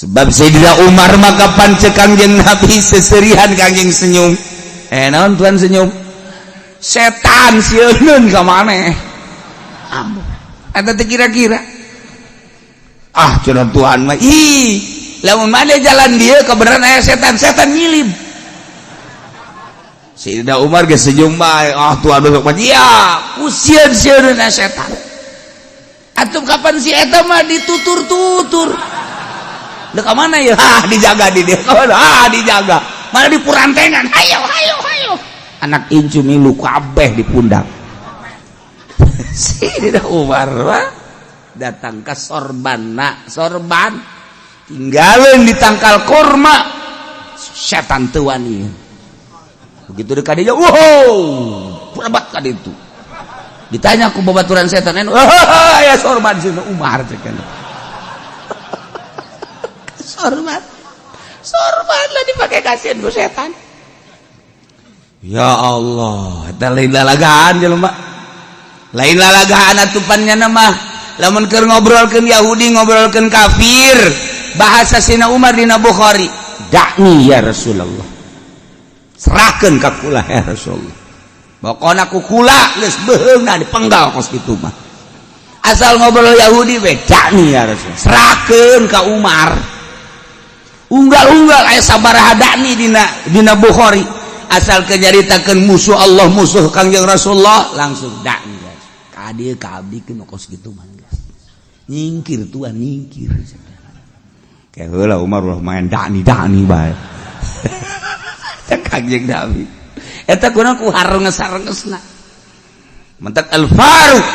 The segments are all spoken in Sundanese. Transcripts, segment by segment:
Sebab Sayyidina Umar maka pancek Kangjeng Nabi seserihan, Kangjeng senyum. Eh, naon Tuhan senyum? Setan sieun ka maneh. Ambuh. Eta teh kira-kira. Ah, cenah Tuhan mah, ih, lamun mana jalan dia kebenaran aya setan, setan nyilib. Sayyidina Umar geus senyum bae. Ah, Tuhan besok mah iya, ku sieun-sieun setan. Atuh kapan si eta mah ditutur-tutur. Dek ka mana ya? Ah, dijaga di dia. Ah, dijaga. Mana di purantengan. Hayo, hayo, hayo. Anak incu milu kabeh di pundak. Sayyidina Umar mah datang ke sorban, nak sorban tinggalin di tangkal korma, setan teu wani. Begitu dekat dia, wow, berebat ka itu. Ditanya ku babaturan setan, oh, ya sorban Sayyidina Umar cek. Sorban, sorban lah dipakai kasihan ku setan. Ya Allah, eta lain lalagaan jelema, lain lalagaan atupannya nama. Lamun keur ngobrolkeun Yahudi, ngobrolkeun kafir, bahasa Sina Umar dina Bukhari, "Da'ni ya Rasulullah," serahkeun ka kula ya Rasulullah. Pokona ku kula geus beheungna dipenggal kos kitu mah. Asal ngobrol Yahudi we, "Da'ni ya Rasulullah," serahkeun ka Umar. Unggal-unggal aya sabaraha da'ni dina dina Bukhari. Asal kenyaritakeun musuh Allah, musuh Kangjeng Rasulullah, langsung da'ni ka dieu, ka abdi kos kitu mah. Nyingkir tuan, nyingkir. Kayak heula Umar ulah main da'ni da'ni bae. Cek Kangjeng Nabi eta kuna ku harenges-harengesna. Mentak Al Faruq,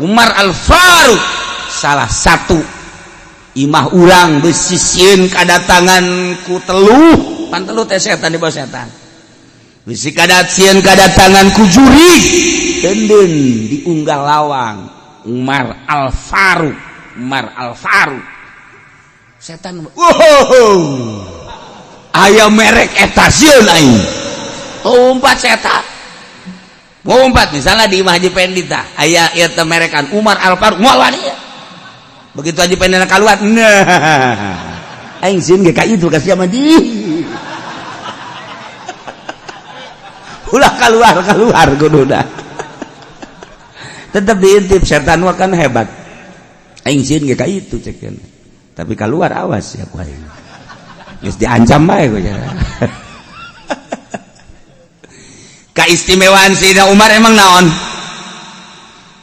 Umar Al Faruq, salah satu imah urang bisi sieun kadatangan ku teluh. Pan teluh teh setan, di bawah setan. Bisi kadat sieun kadatangan ku jurig, denden diunggal lawang Umar Al Faruq, Umar Al Faruq. Setan, wow, aya merek eta, sieun aing. Lompat setan, lompat. Misalnya di Imah Haji Pendi tah aya ieu teh merekan Umar Al Faruq, moal wani. Begitu Haji Pendi keluar, nah, aing sieun ge ka itu kasih sama di ulah keluar keluar kudu dah. Tetap diintip setan mah kan hebat. Aing sieun ge ka itu cek, tapi keluar awas ya ku aing. Geus diancam bae ku. Keistimewaan Sayyidina Umar emang naon?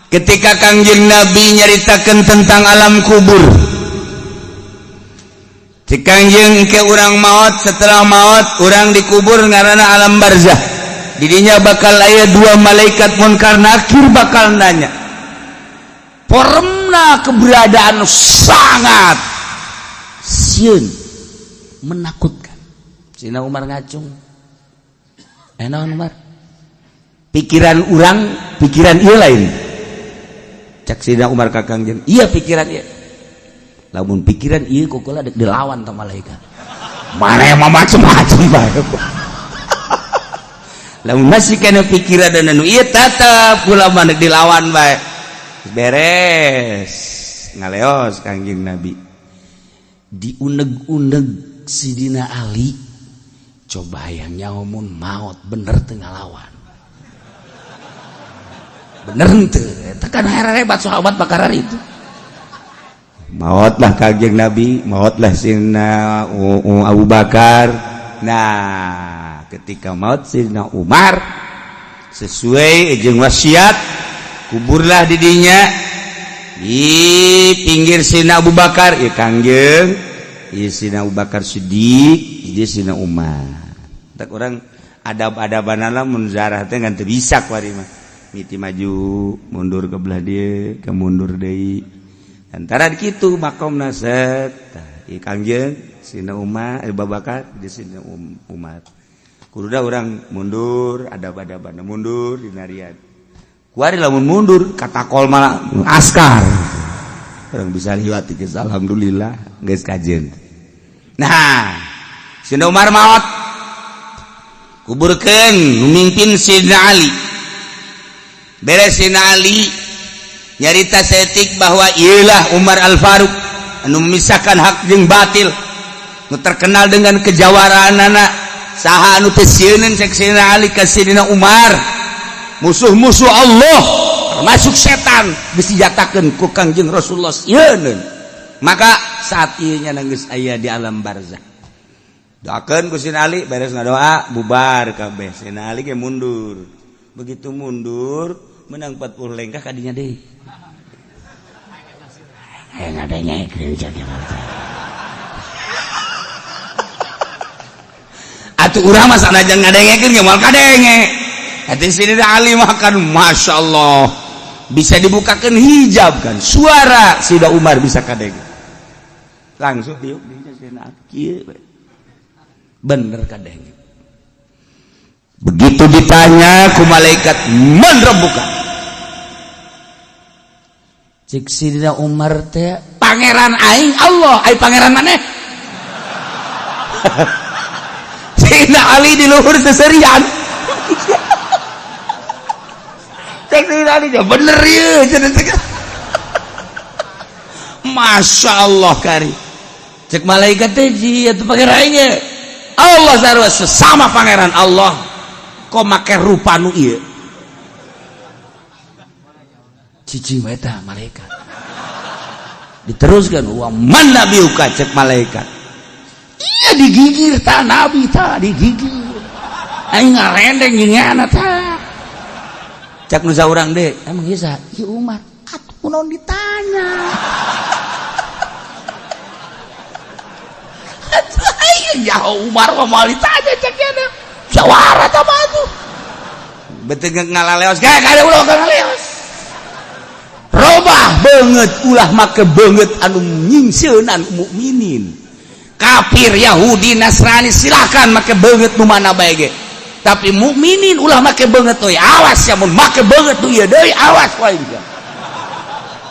Ketika Kangjeng Nabi nyaritakan tentang alam kubur, si Kangjeng ke urang maut, setelah maut urang dikubur, ngaranna alam barzah. Didinya bakal aya dua malaikat munkar nakir bakal nanya. Formna keberadaan sangat sieun, menakutkan. Sayyidina Umar ngacung. Eh, naon Umar? Pikiran urang, pikiran ieu lain. Cek Sayyidina Umar ka Kangjeng, iya pikiran ieu. Lamun pikiran ieu ku kula dek dilawan ta malaikat. Mana yang mah macem-macem bae. Lamun masih kena pikiran dan anu ieu tetep kula mah dek dilawan bae. Beres ngaleos Kangjeng Nabi, diuneg-uneg Sidina Ali, coba yang nyawa maut bener teu ngalawan, bener teu? Tekan hebat sahabat bakaran itu. Mautlah Kangjeng Nabi, mautlah Sidina Abu Bakar. Nah, ketika maut Sidina Umar, sesuai jeung wasiat, kuburlah didinya di pinggir Sidina Abu Bakar. Ya Kangjeng, ieu Sidina Abu Bakar Siddiq, ieu Sidina Umar. Tak orang adab-adaban mun zarah teh ngan teu bisa kuari mah. Miti maju mundur ke belah dia ke mundur deui antara kitu makomna set. Tah, ieu Kangjeng Sidina Umar, eh, Abu Bakar di Sidina Umar. Kudu orang mundur adab-adaban mundur dinarian. Kuari lamun mundur katakol malah askar. Orang bisa liwat geus, alhamdulillah geus kajen. Nah, Sidina Umar maot, kuburkeun, memimpin Sidina Ali. Beres Sidina Ali nyarita setik bahwa ialah Umar Al Faruq. anu memisahkan hak jeung batil, nu terkenal dengan kejawaraan anak. Saha anu teu sieun, cek Sayyidina Ali, ka Sayyidina Umar? Musuh-musuh Allah termasuk setan disenjatakeun ku Kangjeng Rasulullah sieun. Maka saat ieu nya geus aya di alam barzah, doakeun ku Sayyidina Ali. Beres ngadoa, bubar kabeh, Sayyidina Ali ge mundur. Begitu mundur menang 40 lengkah, kadinya deui. Hayang ngadengekeun, cek. Atuh urang mah sanajan ngadengekeun ge moal kadenge. Hati Sayyidina Ali makan, Masya Allah, bisa dibukakan hijab kan, suara Sayyidina Umar bisa kadenge. Langsung diuk dinya Sayyidina Ali kieu bener kadenge. Begitu ditanya ku malaikat, "Man rabbuka?" Cek Sayyidina Umar teh, "Pangeran aing Allah, ai pangeran maneh?" Sayyidina Ali di luhur seserian. Cek Sayyidina Ali, "Bener ya." Masya Allah kari. Cek malaikat teh, "Itu pangeran aing Allah." Sarua sesama pangeran Allah kok make rupa nu ieu? Cicing wae tah malaikat. Diteruskan, "Wa man nabiyuka?" cek malaikat. Iya, digigir ta nabi, ta digigir. Aing ngarendeng giniana ta. Cek nu saurang deh, "Emang ieu saha?" "Ieu Umar." Atuh kunaon ditanya? Atuh aing ya Umar mah moal ditanya, cek nya. Jawara ta mah atuh. Betul ngalaleos, kayak kada ulah ngalaleos. Robah banget, ulah make banget anu nyingsieunan mukminin. Kafir Yahudi Nasrani silakan make banget nu mana bae ge, tapi mukminin ulah make banget euy. Awas ya mun make banget nu ieu deui, awas wae.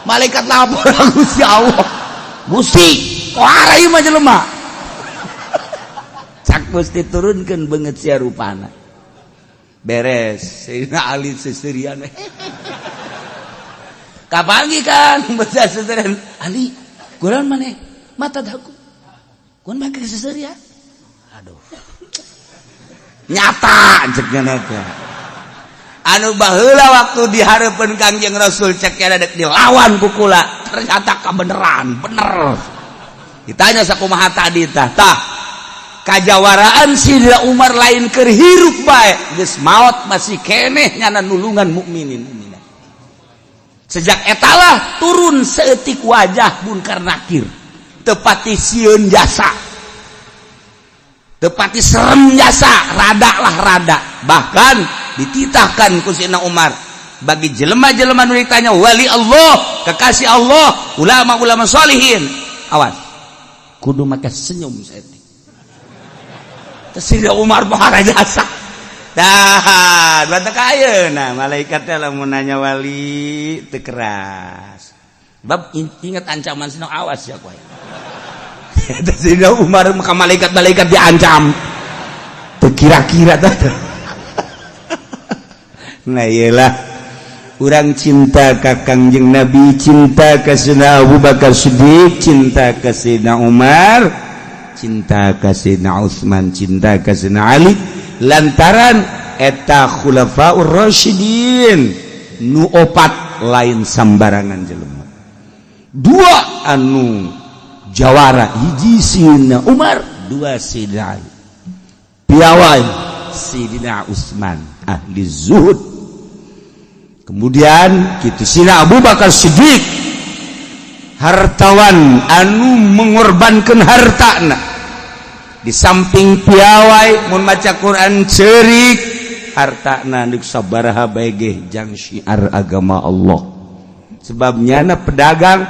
Malaikat lapor Gusti Allah, "Gusti, wah, ieu mah jelema." Cak Gusti, "Turunkeun beungeut sia rupana." Beres, Sayyidina Ali seserian. Kapanggih kan bocah seserian, "Ali, kurang maneh mata daku kun make seserian." Aduh, nyata cek teh. Anu baheula waktu dihareupeun Kangjeng Rasul, cek dek dilawan ku kula, ternyata kebenaran bener. Ditanya sakumaha tadi tah. Tah, kajawaraan Sidina Umar lain keur hirup bae, geus maot masih keneh nyana nulungan mukminin mukminat. Sejak etalah turun seetik wajah munkar nakir tepati sieun jasa, tepati serem jasa, rada lah rada. Bahkan dititahkan ku Sidina Umar bagi jelema-jelema nu ditanya wali Allah, kekasih Allah, ulama-ulama solihin, awas, kudu make senyum saeutik. Sidina Umar bahara jasa. Dah, batak ayeuna malaikat teh lamun nanya wali teu keras. Bab ingat ancaman sino, awas ya kowe. Sidina Umar maka malaikat-malaikat diancam. Teu kira-kira tah. Nah, iyalah urang cinta ka Kangjeng Nabi, cinta ka Sayyidina Abu Bakar Siddiq, cinta ka Sayyidina Umar, cinta ka Sayyidina Utsman, cinta ka Sayyidina Ali, lantaran eta khulafaur rasyidin nu opat lain sambarangan jelema. Dua anu jawara, hiji Sayyidina Umar, dua Sayyidina Ali. Piawai Sayyidina Utsman ahli zuhud. Kemudian kitu Sayyidina Abu Bakar Siddiq, hartawan anu mengorbankan hartana. Di samping piawai mun maca Quran cerik, hartana nu sabaraha bae ge jang syiar agama Allah. Sebabnya na pedagang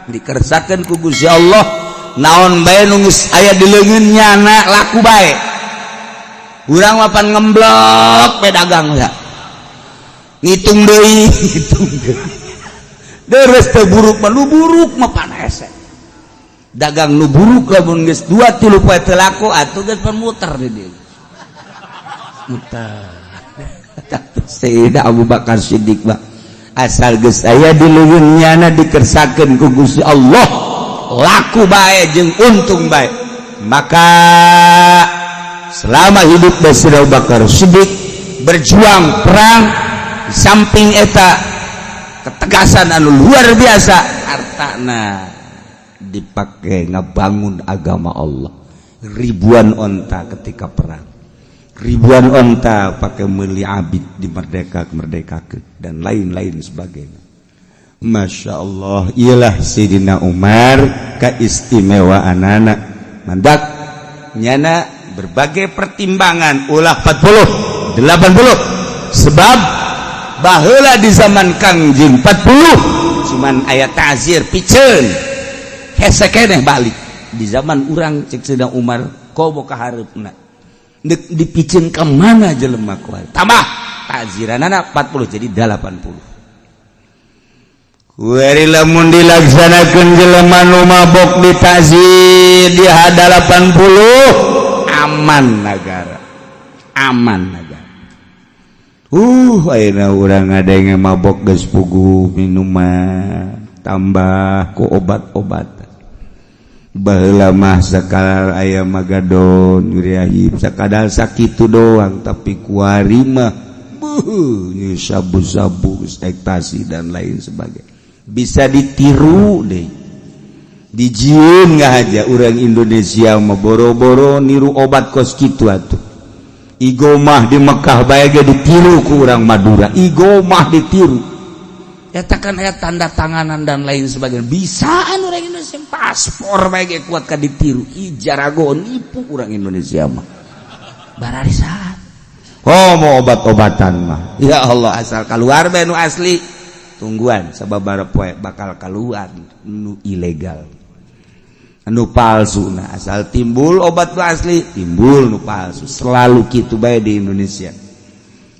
dikersakeun ku Gusti Allah, naon bae nu geus aya di leungeun nyana laku bae. Urang mah pan ngemblok pedagang ya, ngitung deui, ngitung deui, deres teu buruk mah. Nu buruk mah pan hese dagang. Nu buruk lamun geus dua tilu poe teu laku, atuh geus pan muter di dieu, muter. Sayyidina Abu Bakar Siddiq mah asal geus aya di leungeun nyana dikersakeun ku Gusti Allah. Laku bae jeung untung bae. Maka selama hidup Sayyidina Abu Bakar Siddiq berjuang perang, di samping eta ketegasan anu luar biasa, hartana dipakai ngebangun agama Allah. Ribuan onta ketika perang, ribuan onta pakai meli abid di merdeka merdeka dan lain-lain sebagainya. Masya Allah, ialah Sayyidina Umar keistimewaan anak mandak nyana berbagai pertimbangan ulah 40 80, sebab baheula di zaman Kangjeng 40 cuman aya ta'zir piceun hese keneh balik. Di zaman urang, cek Sayyidina Umar, komo ka hareupna deuk dipiceun ka mana jelema kuat, tambah ta'ziranana 40 jadi 80. Kuari lamun dilaksanakeun, jelema nu mabok ditazir di 80, aman negara, aman negara. Ayeuna urang ada yang mabok geus puguh minuman tambah ku obat-obat. Baheula mah sakadar aya magadon nyuriahib sakadar sakitu doang, tapi kuari mah beuh, sabu-sabu, ekstasi, dan lain sebagainya. Bisa ditiru deh, dijieun nggak aja. Orang Indonesia mah boro-boro niru obat kos kitu atuh. Igomah di Mekah bae ge ditiru ku urang Madura, igomah ditiru. Eta kan aya tanda tanganan dan lain sebagainya. Bisaan orang Indonesia, paspor bae ge kuat ka ditiru. Ih, jarago nipu orang Indonesia mah bararisan. Oh, mau obat-obatan mah ya Allah, asal keluar bae nu asli, tungguan sababaraha poe bakal keluar nu ilegal, nu palsu. Nah, asal timbul obat nu asli, timbul nu palsu. Selalu kitu bae di Indonesia.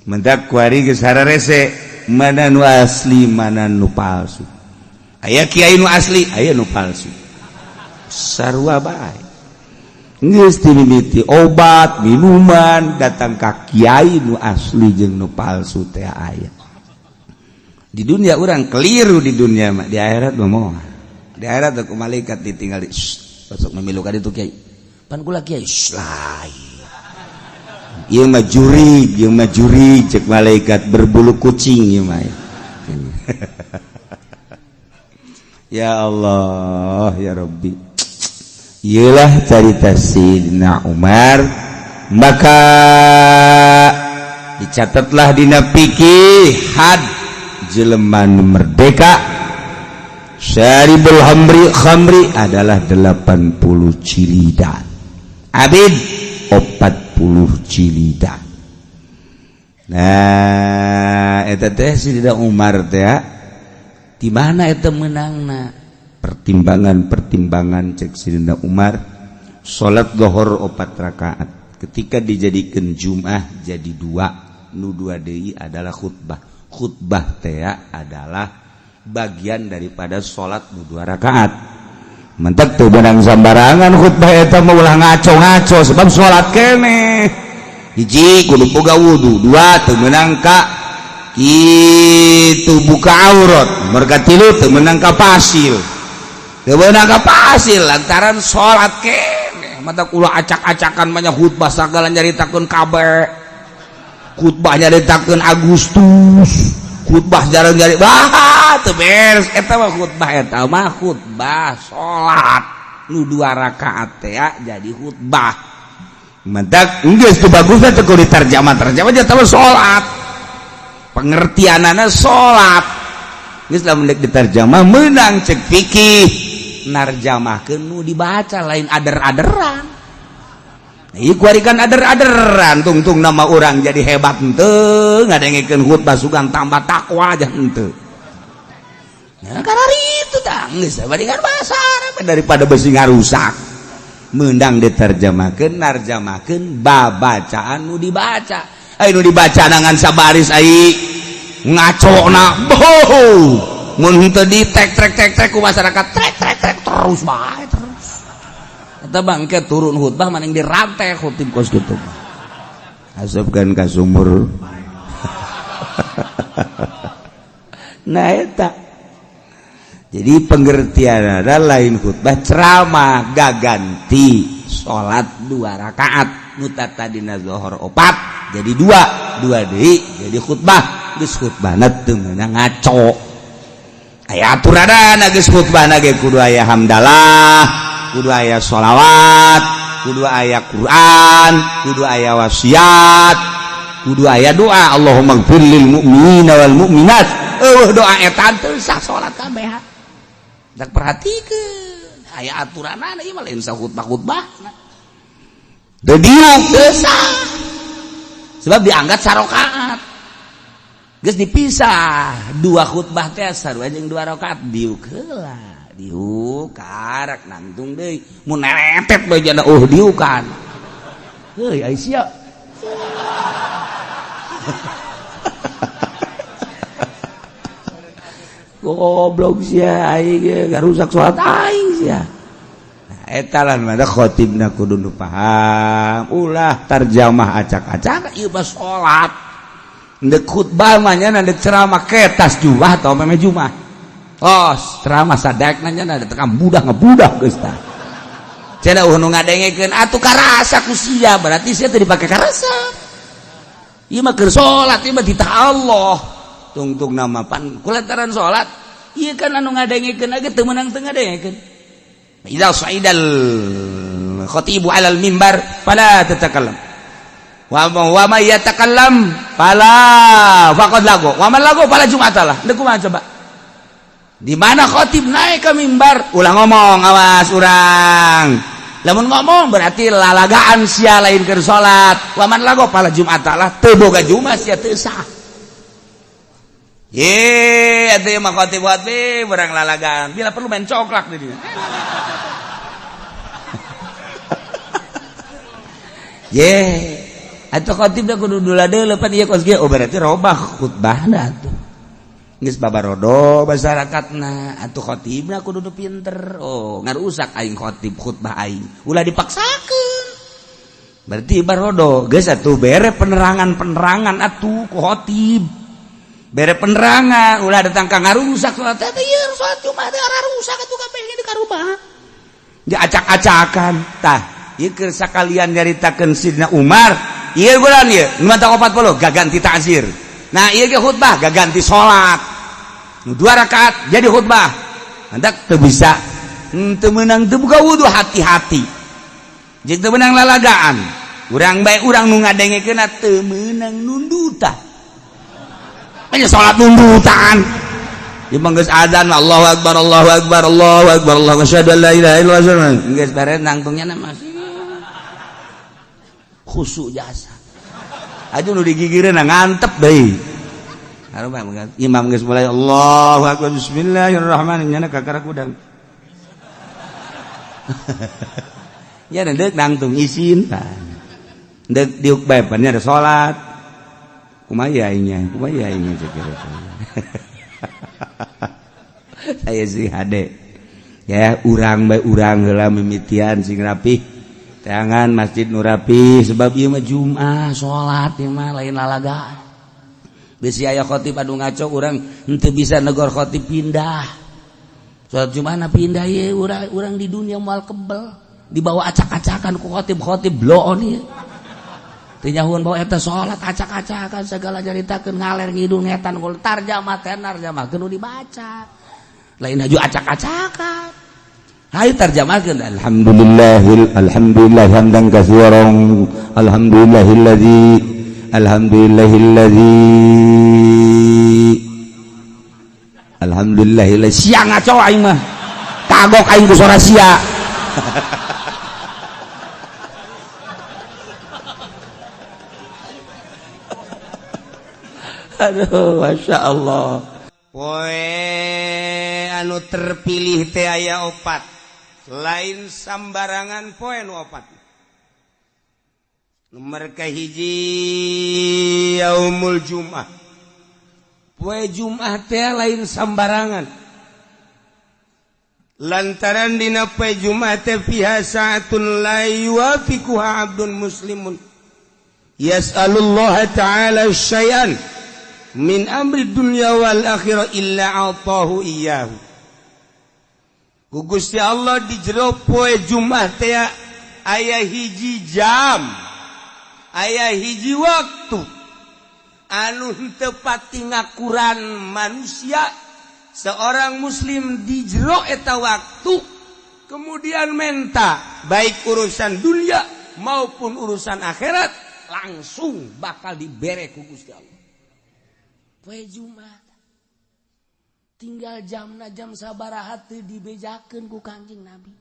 Mentak kuari geus hararese mana nu asli, mana nu palsu. Aya kiai nu asli, aya nu palsu, sarua bae. Geus dimimiti obat minuman datang ka kiai, nu asli jeung nu palsu teh aya di dunia. Orang keliru di dunia mah, di akhirat mah moal. Di akhirat aku malaikat ditinggal di masuk memilukan itu, "Kiai, pan kula kiai." "Lain, ieu mah jurig, ieu mah jurig," cek malaikat, "berbulu kucing ieu mah." Ya Allah, ya Rabbi, iyalah carita Sayyidina Umar. Maka dicatatlah dina fikih, had jelema nu merdeka syaribul khamri khamri adalah 80 jilidan, abid 40 jilidan. Nah, eta teh Sayyidina Umar teh di mana eta menangna? Pertimbangan-pertimbangan cek Sayyidina Umar, salat lohor opat rakaat, ketika dijadikan Jum'ah jadi dua, nu dua deui adalah khutbah. Khutbah teh adalah bagian daripada salat nu dua rakaat. Mentek teu beunang sambarangan khutbah eta mah, ulah ngaco-ngaco, sebab salat keneh. Hiji, kudu boga wudu. Dua, teu meunang ka kitu buka aurat. Merga tilu, teu meunang ka pasil, teu meunang ka pasil lantaran salat keneh. Mata kula acak-acakan banyak khutbah, sagala nyaritakeun kabeh, khutbah nyaritakeun Agustus, khutbah jarang nyari bah teu beres. Eta mah khutbah, eta mah khutbah salat nu dua rakaat teh jadi khutbah. Mentak geus teu bagusna teh kudu diterjemah terjemah jadi salat, pengertianana salat geus lamun deuk diterjemah meunang. Cek fikih, narjamahkeun nu dibaca, lain ader-aderan. Ieu kuari kan ader-aderan, tungtung nama orang jadi hebat henteu, ngadengekeun khutbah sugan tambah takwa aja henteu. Nah, karena itu tah geus bandingan bahasa Arab daripada besi ngarusak, meunang diterjemahkeun, narjamahkeun babacaan nu dibaca. Ai nu dibaca nangan sabaris, ai ngaco na boh, mun henteu di tek trek tek trek ku masyarakat, trek trek trek terus bae terus. Eta bangke turun khutbah maning dirantai khutib kos kitu, asupkeun ka sumur. Nah, eta Jadi pengertian ada lain khutbah ceramah gaganti salat 2 rakaat nu tadina zuhur 4 jadi 2 2 deui jadi khutbah. Geus khutbahna teu meunang ngaco. Aya aturanana geus khutbahna ge kudu aya hamdalah, kudu aya sholawat, kudu aya Quran, kudu aya wasiat, kudu aya doa Allahumma ighfir lil mu'minina wal mu'minat. Eueuh doa eta teu sah salat kabeh. Tak perhatikeun aya aturanana ieu mah lain khutbah-khutbah. Teu diuk teu sah. Sebab dianggap sarokaat. Geus dipisah 2 khutbah teh sarua jeung 2 rakaat diuk heula. Diuk karak nangtung deui mun neretet bae jana diukan. Heuy ai sia. Goblok sia aing ge ngarusak salat aing sia. Nah, eta lah mah khotibna kudu nu paham, ulah tarjamah acak-acak ieu mah salat. Ndek khutbah mah nya ndek ceramah ketas jumah atau meme jumah. Oh, ceramah sadekna nya da tekan budak ngebudak geus tah. Cenah eueuh nu ngadengekeun atuh karasa ku sia, berarti sia teu dipake karasa. Ieu mah keur salat, ieu mah titah Allah. Tungtung nama pan kulantaran salat ieu kan anu ngadengekeun ge teu meunang teu ngadengekeun. Idza sa'idal khatibu 'alal mimbar fala tatakallam wa may yatakallam fala faqad lago wa man lago fala jum'atalah. Deuk kumaha coba? Di mana khatib naik ke mimbar ulah ngomong, awas urang. Lamun ngomong berarti lalagaan sia lain keur salat. Wa man lago fala jum'atalah, teu boga jumat sia teu sah. Ye, atuh mah khotib-khotib urang lalagaan. Bila perlu main coklak di dieu. Ye, atuh khotib da kudu dula deuleu pan ieu kos kieu. Oh berarti robah khutbahna atuh. Geus babarodo masyarakatna, atuh khotibna kudu nu pinter. Oh, ngarusak aing khotib khutbah aing. Ulah dipaksakeun. Berarti barodo geus atuh bere penerangan-penerangan atuh ku khotib. Bere penerangan ulah datang ka ngarusak salat teh ieu salat Jumat teh rusak atuh kabeh di karubah. Diacak-acakan tah ieu keur sakalian nyaritakeun Sidna Umar ieu bulan ieu nu mata 40 gaganti ta'zir. Nah ieu ge khutbah gaganti salat. Nu 2 rakaat jadi khutbah. Hendak teu bisa teu meunang teu buka wudu hati-hati. Jeung teu meunang lalagaan. Urang bae urang nu ngadengekeunna teu meunang nundutan. Hanya salat nundutan. Imam geus adzan Allahu akbar Allahu akbar Allahu akbar Allahu asyhadu an la ilaha illallah. Geus beres nangtungnya na masih khusyuk jasa. Aduh nu digigireun ngantep deui. Imam geus mulai Allahu akbar bismillahirrahmanirrahim nyana kakara kudang. Ya deuk nangtung isin tah. Deuk diuk bae pan nya salat. Kumaha aingnya, kumaha aingnya cek. Saya sih hade. Ya urang bae urang heula mimitian sing rapih. Tangan masjid nu rapi sebab ieu mah Jumat salat ieu mah lain lalagaan. Bisi aya khotib anu ngaco urang henteu bisa negor khotib pindah. Salat Jumat na pindah ieu urang di dunia moal kebel dibawa acak-acakan ku khotib-khotib bloon ieu. Teu nyahuan bawa eta salat acak-acakan segala nyaritakeun ngaler ngidul ngetan kul tarjamah teh tarjamahkeun nu dibaca. Lain haju acak-acakan. Hayu tarjamahkeun alhamdulillahil alhamdulillah hamdan katsiran alhamdulillahillazi alhamdulillahillazi alhamdulillahilladzi sia ngaco aing mah kagok aing ku sora sia. Aduh, Masya Allah. Poe anu terpilih teh aya opat. Lain sambarangan poe nu opat. Nomor kahiji yaumul Jum'ah. Poe Jum'ah teh lain sambarangan. Lantaran dina poe Jum'ah teh fiha sa'atun la yuwafiquha 'abdun muslimun. Yas'alullaha ta'ala syai'an min amri dunya wal akhirah illa atahu iyyahu. Ku Gusti Allah di jero poe Jumat teh aya hiji jam, aya hiji waktu anu henteu pati ngakuran manusia. Seorang muslim di jero eta waktu kemudian menta baik urusan dunia maupun urusan akhirat langsung bakal dibere ku Gusti Allah. Poe Jumat tinggal jamna jam sabaraha teu dibejakeun ku Kangjeng Nabi.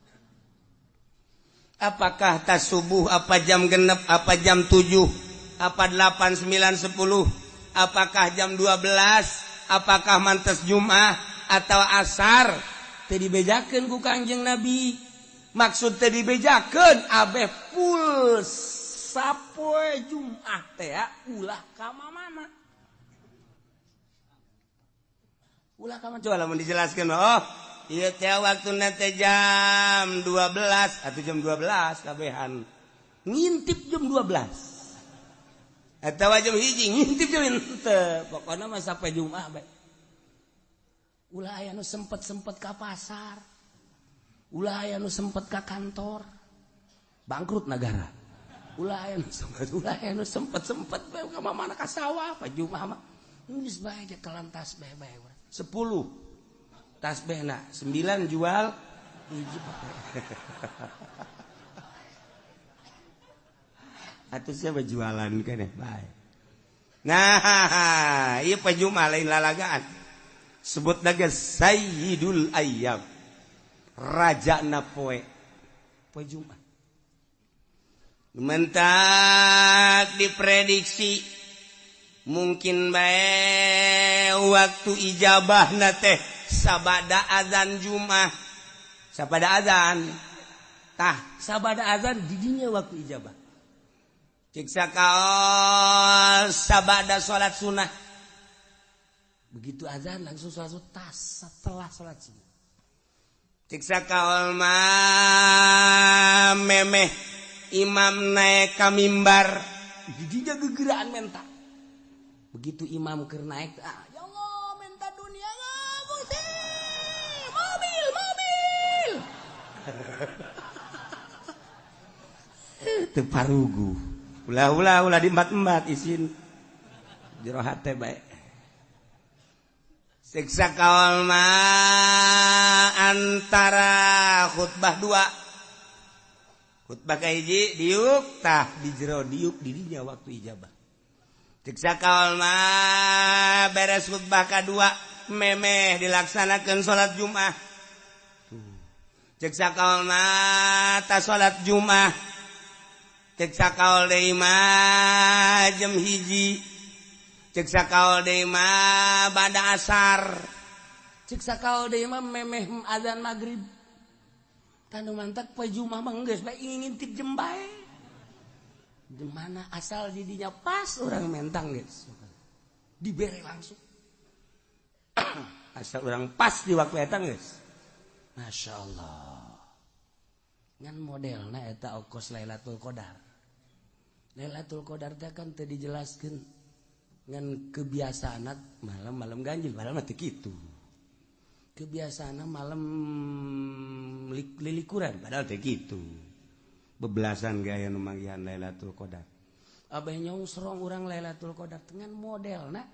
Apakah tas subuh, apa jam 6, apa jam 7, apa 8, 9, 10, apakah jam 12, apakah mantes Jumat atau asar, teu dibejakeun ku Kangjeng Nabi. Maksud teu dibejakeun abeh full sapoe Jumat teh ulah ka mana. Ulah ka coba lamun dijelaskeun, oh ieu teh waktuna teh jam 12 atau jam 12 kabehan. Ngintip jam 12. Atawa jam 1 ngintip jam henteu. Pokona mah sampai Jumat bae. Ulah aya nu sempet-sempet ka pasar. Ulah aya nu sempet ka kantor. Bangkrut negara. Ulah aya nu sempet, ulah aya nu sempet-sempet bae ka mana ka sawah pa Jumat mah. Geus bae kelantas bae bae. 10 tasbihna, 9 jual hiji. Atuh siapa jualan keneh bae. Nah, ieu poe Jumat lain lalagaan. Sebut lagi Sayyidul Ayyam. Rajana poe. Poe Jumat. Mentak diprediksi mungkin bae waktu ijabahna teh sabada azan Jumat. Sabada azan. Tah, sabada azan didinya waktu ijabah. Cik sakaol sabada salat sunnah. Begitu azan langsung salat sunnah, tas setelah salat sunnah. Cik sakaol mah memeh imam naik ka mimbar, didinya gegeraan menta. Begitu imam keur naik, ah, ya Allah minta dunia Gusti, mobil, mobil. Teu parugu. Ulah ulah ulah diembat-embat isin. Jero hate bae. Siksa kaol mah antara khutbah dua. Khutbah kahiji diuk tah di jero diuk didinya waktu ijabah. Ciksa kaol mah beres khutbah kadua memeh dilaksanakan salat Jumat. Ciksa kaol mah ta salat Jumat. Ciksa kaol deui mah jam 1. Ciksa kaol deui mah bada asar. Ciksa kaol deui mah memeh azan magrib. Tanu mantak poe Jumat mah geus bae ngintip jem bae. Di mana asal didinya pas orang mentang guys, dibere langsung. Asal orang pas di waktu eta guys. Masya Allah. Ngan modelna eta okos Lailatul Qadar. Lailatul Qadar teh kan teu dijelaskeun ngan kebiasaan malam-malam ganjil, malam mah teu kitu. Kebiasaan malam lilikuran padahal teu kitu. Bebelasan gaya nu manggihan Lailatul Qadar. Abah nyongsrong urang Lailatul Qadar dengan modelna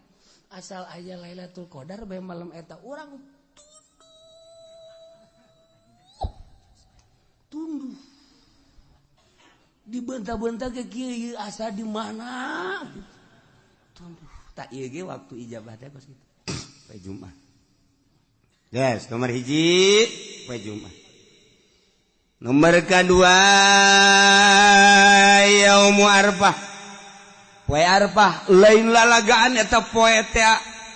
asal aya Lailatul Qadar bae malam eta urang tunduh. Dibenta-benta ke kieu asa di mana gitu. Tunduh. Tak ieu ge waktu ijabah teh kos kitu. Poe Jumat. Yes, nomor 1 poe Jumat. Nomor kedua yaumu Arfah. Poe Arfah lain lalagaan eta poe teh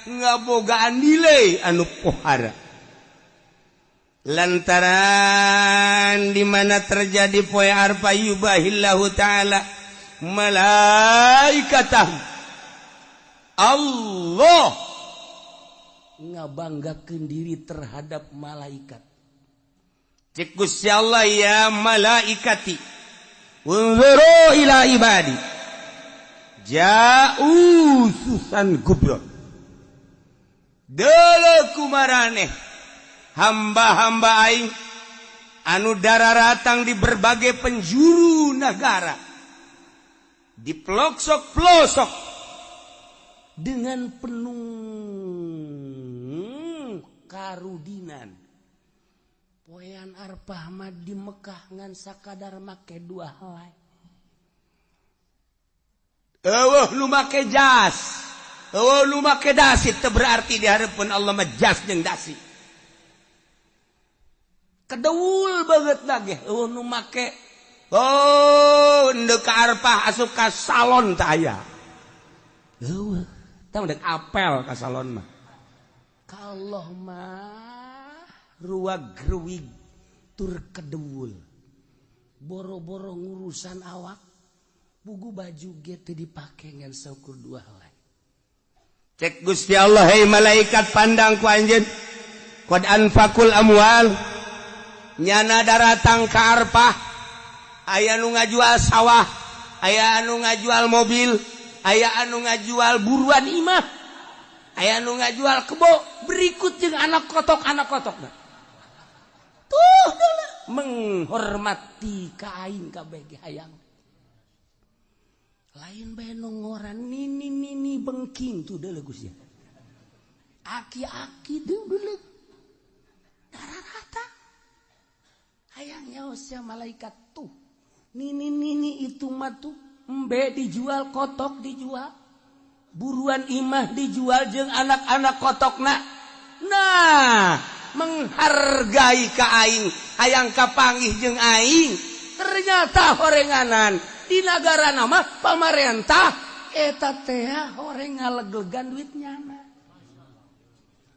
ngabogaan nilai anu pohara. Lantaran di mana terjadi poe Arfah yubahillahu taala malaikatah. Allah ngabanggakeun diri terhadap malaikat. Cik Gusti Allah ya malaikati unzuru ila ibadi ja'u susan gubro. Deuleu kumaraneh hamba-hamba aing Anu dararatang di berbagai penjuru negara, di pelosok-pelosok dengan penuh karudinan. Poean Arfah mah di Mekah ngan sakadar make dua helai. Eueuh nu make jas, eueuh nu make dasi, teu berarti di hareupeun Allah mah jas jeung dasi. Kedeul banget lagi eueuh nu make oh ndek ka Arfah asup ka salon teh aya. Eueuh, tah ndek apel ka salon mah. Ka Allah mah ruag-ruwig tur kedeul. Boro-boro ngurusan awak, bugu baju ge teu dipake ngan saukur dua helai. Cek Gusti Allah, hei malaikat pandang ku anjeun. Qad anfaqul amwal. Nyana daratang ka Arfah, aya nu ngajual sawah, aya anu ngajual mobil, aya anu ngajual buruan imah, aya anu ngajual kebo, berikut jeung anak kotok-anak kotok. Tuh dulu menghormati ka aing kabeh ge hayang. Lain bae nu ngoran nini nini bengking tuh deuleu Gusti. Aki-aki deuleu deuleu. Dararata. Hayang nyaos malaikat tuh. Nini nini itu mah tuh embe dijual, kotok dijual, buruan imah dijual jeung anak-anak kotokna. Nah, menghargai ka aing, hayang kapanggih jeung aing. Ternyata horenganan di nagara nama pamarentah eta teh horeng ngaleglegan duit nyana.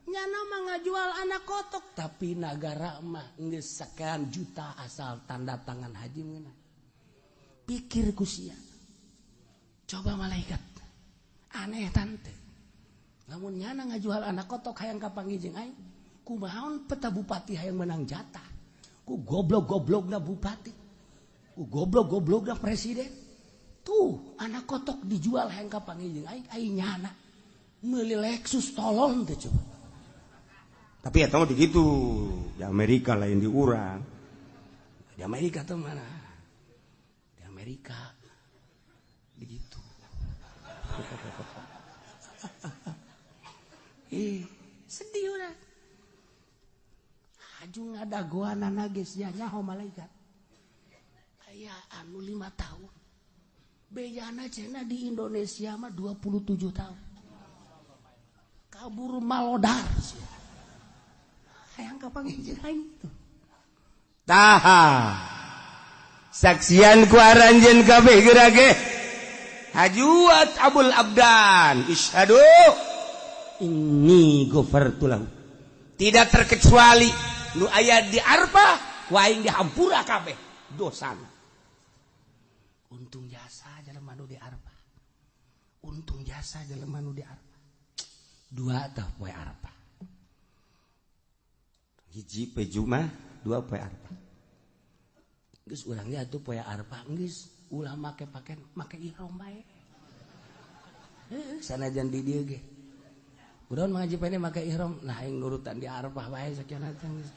Nyana mah ngajual anak kotok, tapi nagara mah geus sekian juta asal tanda tangan haji meunang. Pikir ku sia. Coba malaikat. Aneh tante. Lamun nyana ngajual anak kotok hayang kapanggih jeung aing, kumaha peta bupati hayang menang jatah. Ku goblok-goblokna bupati. Ku goblok-goblokna presiden. Tuh, anak kotok dijual hayang kapanggih jeung aing, aing nyana meuli Lexus tolong teh coba. Tapi ya tahu begitu di Amerika lain di urang. Di Amerika tuh mana? Di Amerika begitu. Sedih udah. Haju ngadagoanana geus nya nyaho malaikat. Aya anu 5 tahun. Bejana cenah di Indonesia mah 27 tahun. Kabur malodar sia. Hayang kapanggih jeung aing tuh. Taha. Saksian ku aranjeun kabeh geura ge. Hajuat Abul Abdan, isyhadu inni ghafartu lahu. Tidak terkecuali nu aya di Arfah ku aing dihampura kabeh dosana. Untung jasa jelema nu di Arfah. Untung jasa jelema nu di Arfah. Dua tah poe Arfah. Hiji poe Jumat, dua poe Arfah. Geus urang ge atuh poe Arfah geus ulah make paken make ihram bae. Heuh, sanajan di dieu ge. Urang ngaji pene make ihram, nah aing nurutan di Arfah bae sakieu teh geus.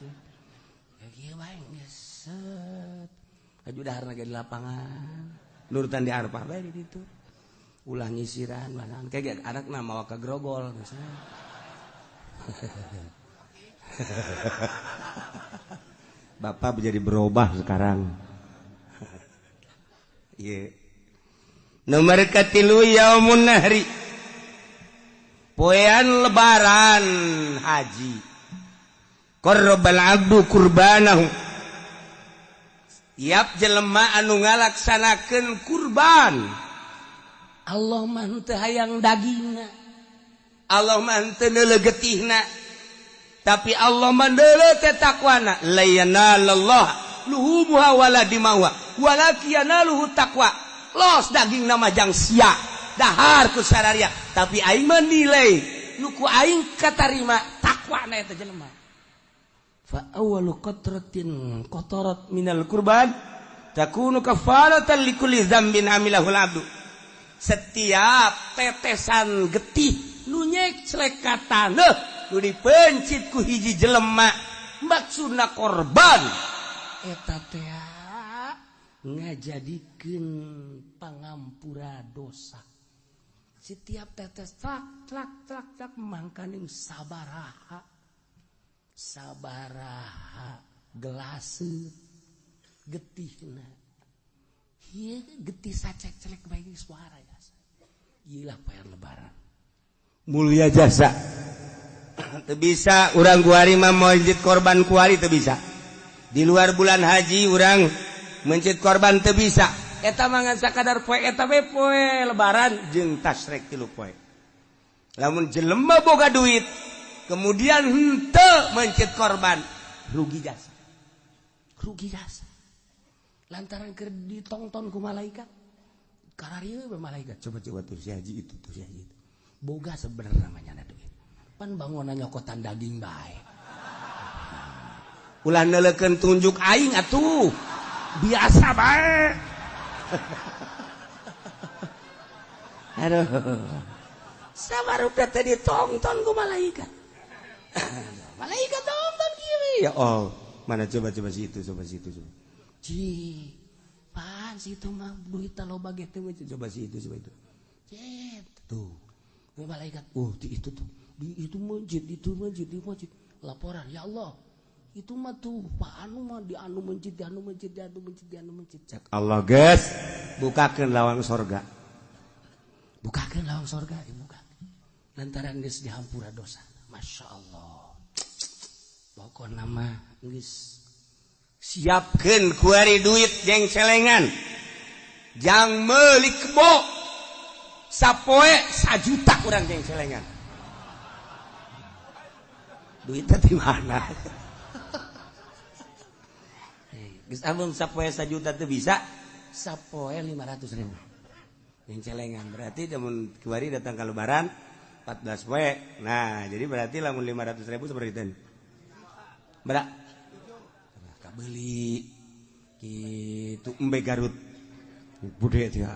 Ya kieu bae geus set. Aju daharna ge di lapangan. Nurutan di Arfah bae di ditu. Ulah nyisiran mana kayak anakna mawa ka grogol misalnya. Bapak menjadi berubah sekarang. Yeah. Nomor katilu yaumun nahri. Poean lebaran haji. Qarrabal abdu kurbanahu. Tiap jelema anu ngalaksanakeun kurban. Allah mah teu hayang dagingna. Allah mah teu neuleuh getihna. Tapi Allah mah neuleuh teh takwana. La yanalallah luhumuha wala dimauha walakin yanaluhu taqwa. Los daging nama jang sia dahar ku sararia, tapi aing menilai nu ku aing katarima takwana eta jelema. Fa awwalu qatratin qatarat minal kurban takunu kafaratan likulli dzambin amilahul abdu. Setiap tetesan getih nu nyeclek ka taneuh nu dipencit ku hiji jelema maksudna korban Eta teh ngajadikeun pangampura dosa. Setiap tetes tlak tlak tlak tlak mangkaning sabaraha sabaraha gelase getihna. Ieu getih sacek-celek bae suara jasa. Ieu lah poe lebaran. Mulia jasa. Teu bisa urang kuari mah mencit korban kuari teu bisa. Di luar bulan haji urang mencit korban teu bisa. Eta mah ngan sakadar poe eta we poe lebaran jeung tasrek 3 poe. Lamun jelema boga duit kemudian henteu mencit korban, rugi jasa. Rugi jasa. Lantaran keur ditongton ku malaikat. Kararieu we malaikat. Coba-coba tuh si haji itu, tuh si haji itu. Boga sebenarnya namanya duit. Pan bangunan nyokotan daging bae. Ulah neuleukeun tunjuk aing atuh. Biasa bae. Aduh. Sabarup teh ditongton ku malaikat. Malaikat tonton kieu. Ya Allah, mana coba-coba si itu, coba si itu, coba. Ci, pan si itu mah duit loba ge teh coba si itu, coba itu. Cet, tuh. Malaikat, oh di itu tuh, di itu masjid, itu masjid, di masjid. Laporan, ya Allah, itu mah tuh Pak Anu mah di anu masjid, di anu masjid, di anu masjid, di anu masjid. Cak Allah guys, bukakeun lawang sorga. Bukakeun lawang sorga, dibuka. Lantaran geus dihampura dosa. Masya Allah. Pokokna mah geus siapkeun kuari duit jeung celengan. Jang meuli kebo. Sapoe 1 juta urang jeung celengan. Duitnya di mana? Geus amun sapoe 1 juta teu bisa, sapoe 500.000. Jeung celengan berarti lamun kuari datang ke lebaran 14 poe. Nah, jadi berarti lamun 500.000 seperti itu. Berak. Kabeli kitu embe Garut. Bude teh.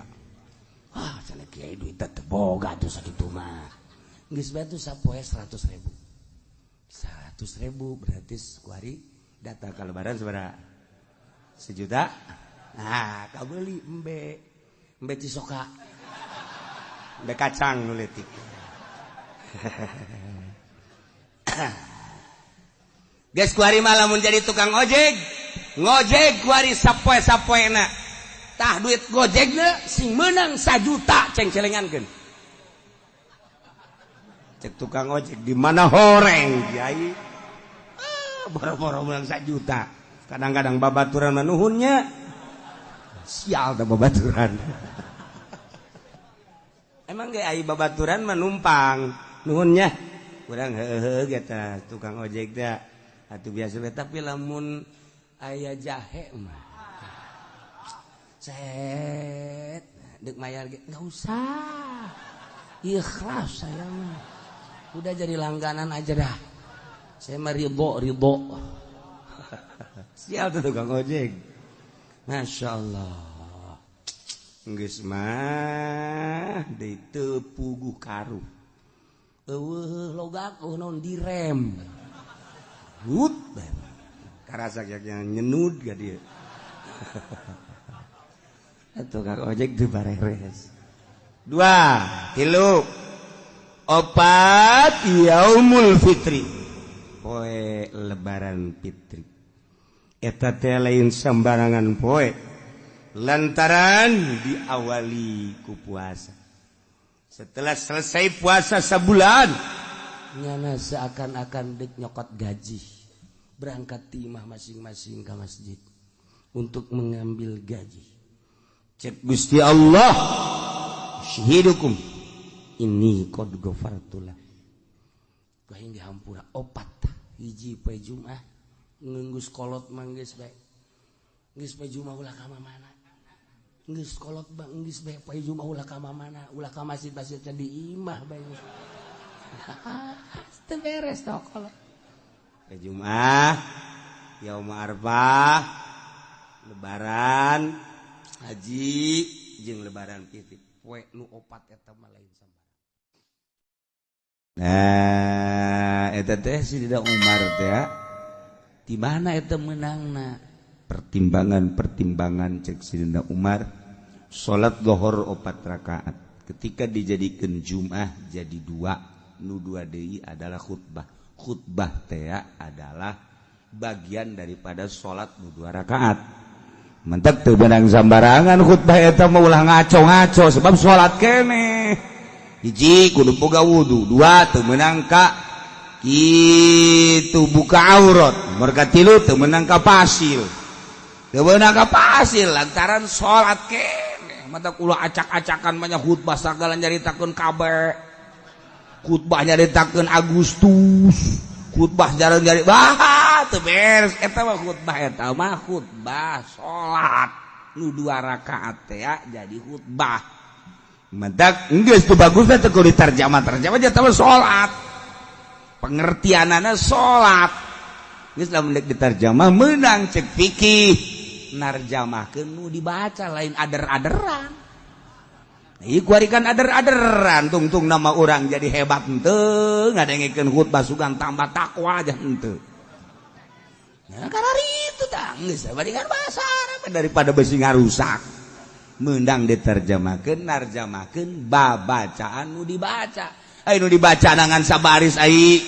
Wah, cenah kiai duit teh boga tuh sakitu mah. Geus bae tuh sapoe 100.000. 100.000 berarti kuari datang ke lebaran sabaraha? 1 juta. Nah, kabeli embe. Embe cisoka. Embe kacang nu leutik. Geus kuari mah lamun jadi tukang ojek, ngojek kuari sapoe-sapoena. Tah duit gojekna sing meunang 1 juta ceng-celengankeun. Cek tukang ojek di mana horeng kiai. Ah, boro-boro meunang 1 juta. Kadang-kadang babaturan mah nuhunnya. Sial teh babaturan. Emang ge ai babaturan mah numpang nuhunnya. Urang heuheuh ge tah tukang ojek teh. Atuh biasa we, tapi lamun aya jahe mah set dek mayar ge enggak usah. Ikhlas saya mah. Udah jadi langganan aja dah. Saya mah ridho ridho. Sial tuh tukang ojek. Masya Allah. Geus mah deui teu puguh karuh. Eueuh logak eueuh naon direm. Hut karasa nyenud ga dia. Tukang ojek teu bareres. 2, 3, 4 yaumul fitri. Poe lebaran fitri. Eta teh lain sembarangan poe. Lantaran diawali ku puasa. Setelah selesai puasa sebulan, nyana seakan-akan dek nyokot gaji. Berangkat timah masing-masing ke masjid untuk mengambil gaji. Cek Gusti Allah, syahidukum ini qad ghafartulah. Ku aing dihampura 4 hiji poe Jumat ngenggus kolot mah geus bae. Geus poe Jumat ulah ka mana? Geus kolot bang geus bae poe Jumat ulah ka mana? Ulah ka masjid-masjid di imah bae. Teu beres tah kolot. Poe Jumat, yaum Arfah, lebaran haji jeung lebaran fitri. Poe nu 4 eta mah lain sambarang. Nah, eta teh si Dida Umar teh di mana eta meunangna? Pertimbangan-pertimbangan cek Sidina Umar, salat zuhur 4 rakaat ketika dijadikan Jum'ah jadi 2, nu 2 deui adalah khutbah. Khutbah teh adalah bagian daripada salat nu 2 rakaat. Mentek teu beunang sambarangan khutbah eta mah ulah ngaco-ngaco sebab salat keneh. Hiji kudu boga wudu, 2 teu meunang ka kitu buka aurat, merga 3 teu meunang ka pasil. Teu meunang ka pasil lantaran salat keneh. Mata kula acak-acakan banyak khutbah sagala nyaritakeun kabeh. Khutbah nyaritakeun Agustus, khutbah jarang nyari bah teu beres eta mah khutbah eta mah khutbah salat nu 2 rakaat teh jadi khutbah. Mentak geus teu bagus teh kudu diterjemah-terjemah eta mah salat. Pengertianana salat. Geus lamun deuk diterjemah meunang cek fikih. Narjamahkeun nu dibaca lain ader-aderan. Ieu kuari kan ader-aderan tungtung nama urang jadi hebat henteu ngadengekeun khutbah sugan tambah takwa aja henteu. Nah karena itu tah geus bandingan bahasa Arab daripada besi ngarusak. Meundang diterjemahkeun narjamahkeun babacaan nu dibaca. Ai nu dibaca nangan sabaris ai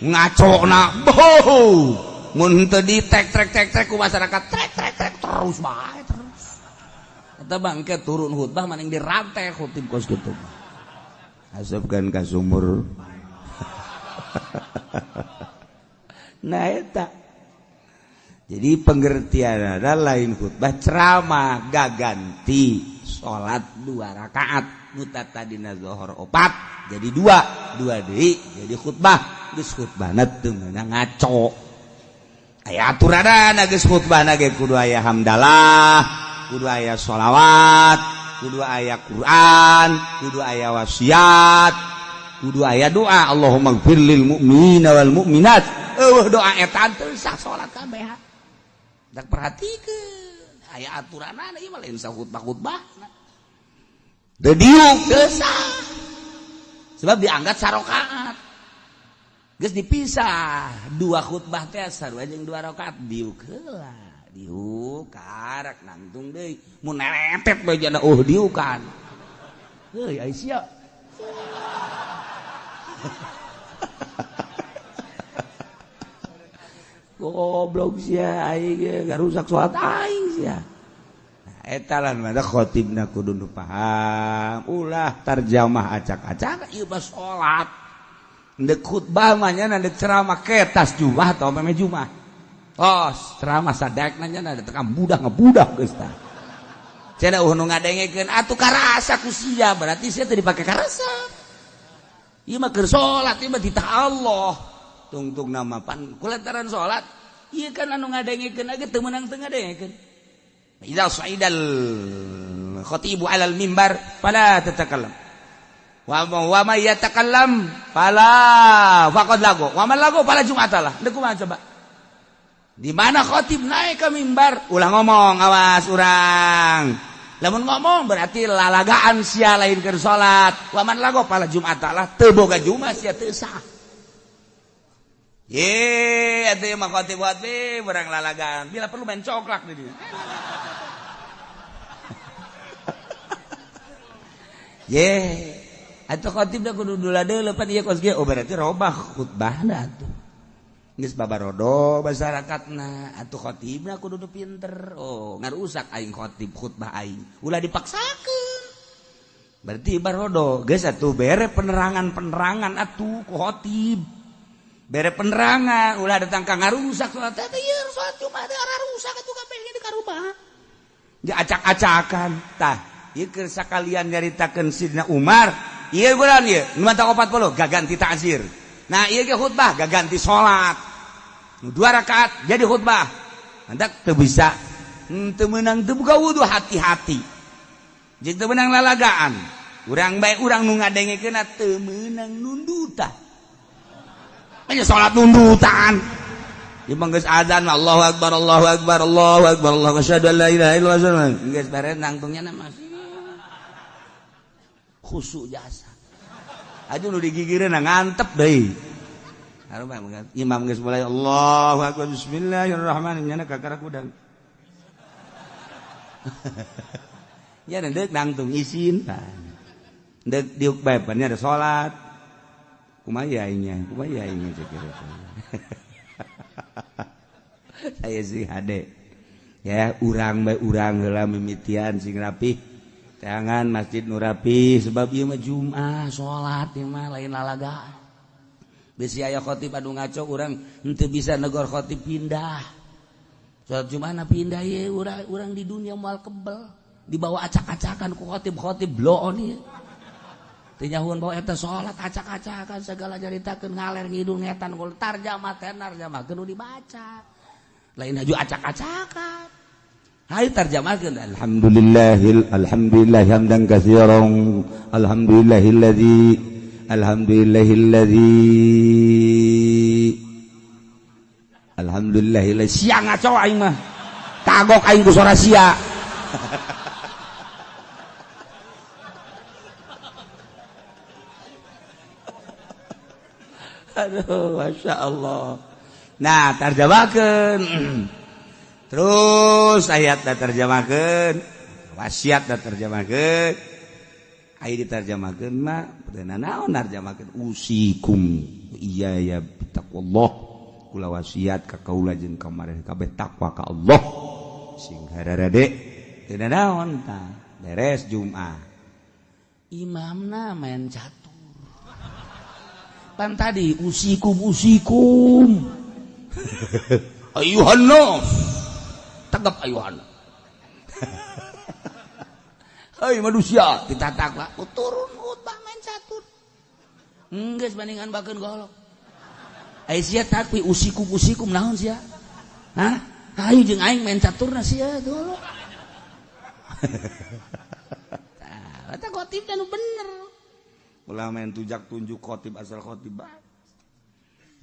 ngacona boh. Mun henteu di tek trek tek trek ku masyarakat trek trek trek terus bae terus. Eta bangke turun khutbah maning dirantai khutib kos kitu. Asupkeun ka sumur. Nah eta. Jadi pengertian adalah lain khutbah ceramah gaganti salat 2 rakaat nu tadina zuhur 4 jadi 2, 2 deui jadi khutbah. Geus khutbahna teu meunang ngaco. Aya aturanana geus khutbahna ge kudu aya hamdalah, kudu aya sholawat, kudu aya Quran, kudu aya wasiat, kudu aya doa Allahumma gfir lil mu'minina wal mu'minat. Eueuh doa eta teu sah salat kabeh. Dak perhatikeun aya aturanana ieu mah lain sah khutbah-khutbah. Teu diuk teu sah. Sebab dianggap sarokaat. Geus dipisah 2 khutbah teh sarua jeung 2 rakaat diuk heula. Diuk karak nangtung deui mun neretet bae jana oh diukan. Heuy ai sia. Goblok sia aing ge ngarusak salat aing sia. Nah eta lah mah khotibna kudu nu paham ulah tarjamah acak-acak ieu mah salat. Ndek khutbah mah nya ndek ceramah ketas jumah atau meme jumah. Oh, ceramah sadekna nya da tekam budak ngebudak geus tah. Cenah eueuh nu ngadengekeun atuh karasa ku sia berarti sia teu dipake karasa. Ieu mah keur salat ieu mah titah Allah. Tungtung nama pan kulantaran salat ieu kan anu ngadengekeun age teu meunang teu ngadengekeun. Idza sa'idal khatibu 'alal mimbar fala tatakallam. Wa ma yatakallam fala faqad lagu. Wa man lagu fala jum'atalah. Deuk kumaha coba? Di mana khotib naik ke mimbar ulah ngomong awas urang. Lamun ngomong berarti lalagaan sia lain keur salat. Wa man lagu fala jum'atalah teu boga jumat sia teu sah. Ye, atuh mah khotib khotib urang lalagaan. Bila perlu main coklak di dieu. Ye, atuh khotib da kudu dula deuleu pan ieu kos ge. Oh berarti robah khutbahna atuh. Geus babarodo masyarakatna atuh khotibna kudu nu pinter. Oh, ngarusak aing khotib khutbah aing. Ulah dipaksakeun. Berarti barodo geus atuh bere penerangan-penerangan atuh ku khotib. Bere penerangan ulah datang ka ngarusak salat teh ieu salat Jumat teh rusak atuh kabeh di karubah. Di acak-acakan tah ieu keur sakalian nyaritakeun Sidina Umar ieu bulan ieu nu mata 40 gaganti ta'zir. Nah ieu ge khutbah gaganti salat. Nu 2 rakaat jadi khutbah. Mantak teu bisa teu meunang teu buka wudu hati-hati. Jeung teu meunang lalagaan. Urang bae urang nu ngadengekeunna teu meunang nundutan. Nya salat nundutan. Ieu mah geus azan Allahu akbar Allahu akbar Allahu akbar Allahu asyhadu an la ilaha illallah. Geus beres nangtungnya mah khusyuk jasa. Aduh nu digigireun ngantep deui. Imam geus mulai Allahu akbar bismillahirrahmanirrahim nyana kakara kudang. Ya deuk nangtung isin. Deuk diuk bae pan ada salat. Kumaha aingnya? Kumaha aingnya cek. Saya sih hade. Ya urang bae urang heula mimitian sing rapih. Tangan masjid nu rapi sebab ieu mah Jumat salat ieu mah lain lalagaan. Bisi aya khotib anu ngaco urang henteu bisa negor khotib pindah. Salat Jumat pindah ye urang di dunia moal kebel dibawa acak-acakan ku khotib-khotib bloon ieu. Teu nyahuan bawa eta salat acak-acakan segala nyaritakeun ngaler ngidul ngetan gol tarjamah tenar tarjamahkeun nu dibaca. Lain haju acak-acakan. Hayu tarjamahkeun alhamdulillahil alhamdulillah hamdan katsiran alhamdulillahilladzi alhamdulillahilladzi alhamdulillahilladzi sia ngaco aing mah kagok aing ku sora sia. Aduh Masya Allah. Nah tarjamahkeun terus ayat da terjemahkeun wasiat da terjemahkeun aya diterjemahkeun mah teu naon narjemahkeun usikum iya ya bitaqwallah kula wasiat ka kaula jeung ka mareh kabeh takwa ka Allah sing hararade teu naon tah beres Jumat imamna main catur pan tadi usikum usikum ayuhan nas tegap ayuhan. Hei manusia ditatak lah turun khutbah main catur geus bandingan bakeun golok ai sia takwi usikum usikum naon sia hah hayu jeung aing main caturna sia golok. Tah eta khotib nu bener ulah main tujak tunjuk khotib asal khotib bae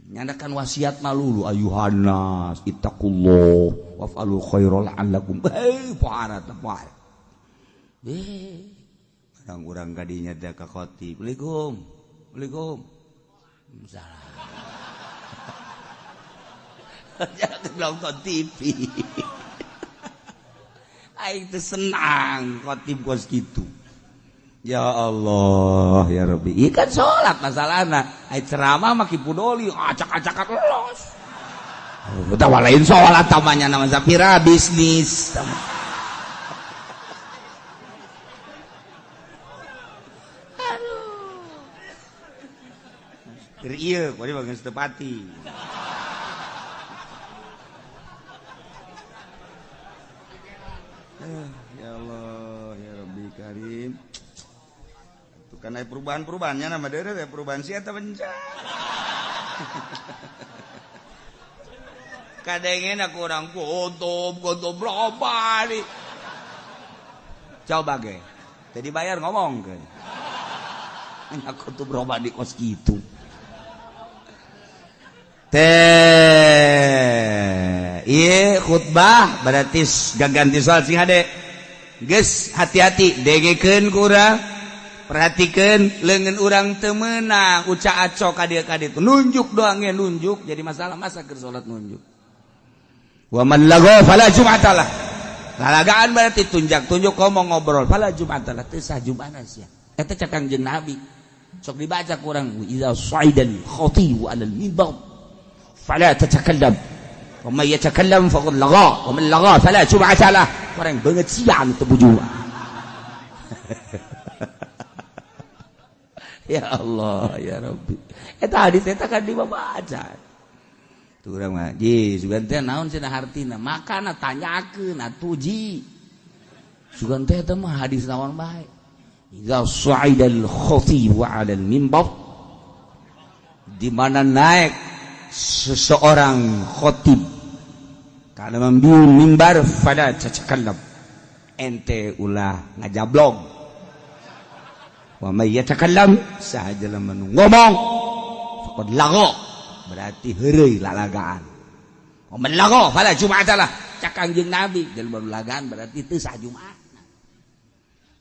nyandakan wasiat malulu ayuhan nas ittaqullah waf'alul khairal la'allakum hei pohara teh poe urang-urang kadinya teh ka khotib Assalamualaikum Assalamualaikum salah jangan nonton TV aing teh senang khotib kos kitu. Ya Allah ya Rabbi ieu kan salat masalahna ai ceramah mah kipudoli acak-acakan los utawa lain salat tamanya nama Zafira bisnis. Aduh keur ieu kuari bageus teu pati. Ya Allah ya Rabbi Karim. Karena perubahan-perubahannya nama dere perubahan sih atau benca. Kadangnya aku orang gotob gotob berapa nih? Coba ge, jadi bayar ngomong ke. Aku tuh berubah di kos gitu. Teh, iya khutbah berarti gaganti soal sing hade. Geus hati-hati dengekeun ku urang. Perhatikan lengan urang temenang uca aco kadia kadia itu nunjuk doangnya nunjuk jadi masalah masa keur salat nunjuk wa man lago fala jum'atalah lalagaan berarti tunjak tunjuk ngomong ngobrol fala jum'atalah teu sah jum'ana sia eta cek Kangjeng Nabi sok dibaca ku urang idza sa'idal khatibu 'alal mimbar fala tatakallam wa man yatakallam faqad lagha wa man lagha fala jum'atalah urang beungeut sia anu teu bujuan. Ya Allah ya Rabbi eta hadis eta kan dibaca tuh urang mah ji sugan teh naon cenah hartina makana tanyakeun atuh ji sugan teh eta mah hadis naon bae idza sa'idal khatib 'ala al mimbar di mana naik seseorang khatib kana mambiun mimbar fala tatakallam ente ulah ngajablog wa may yatakallam saha jelema nu ngomong faqad lagha berarti heureuy lalagaan wa man lagha fala jum'atalah cak Kangjeng Nabi jelema nu lagaan berarti teu sah Jumat.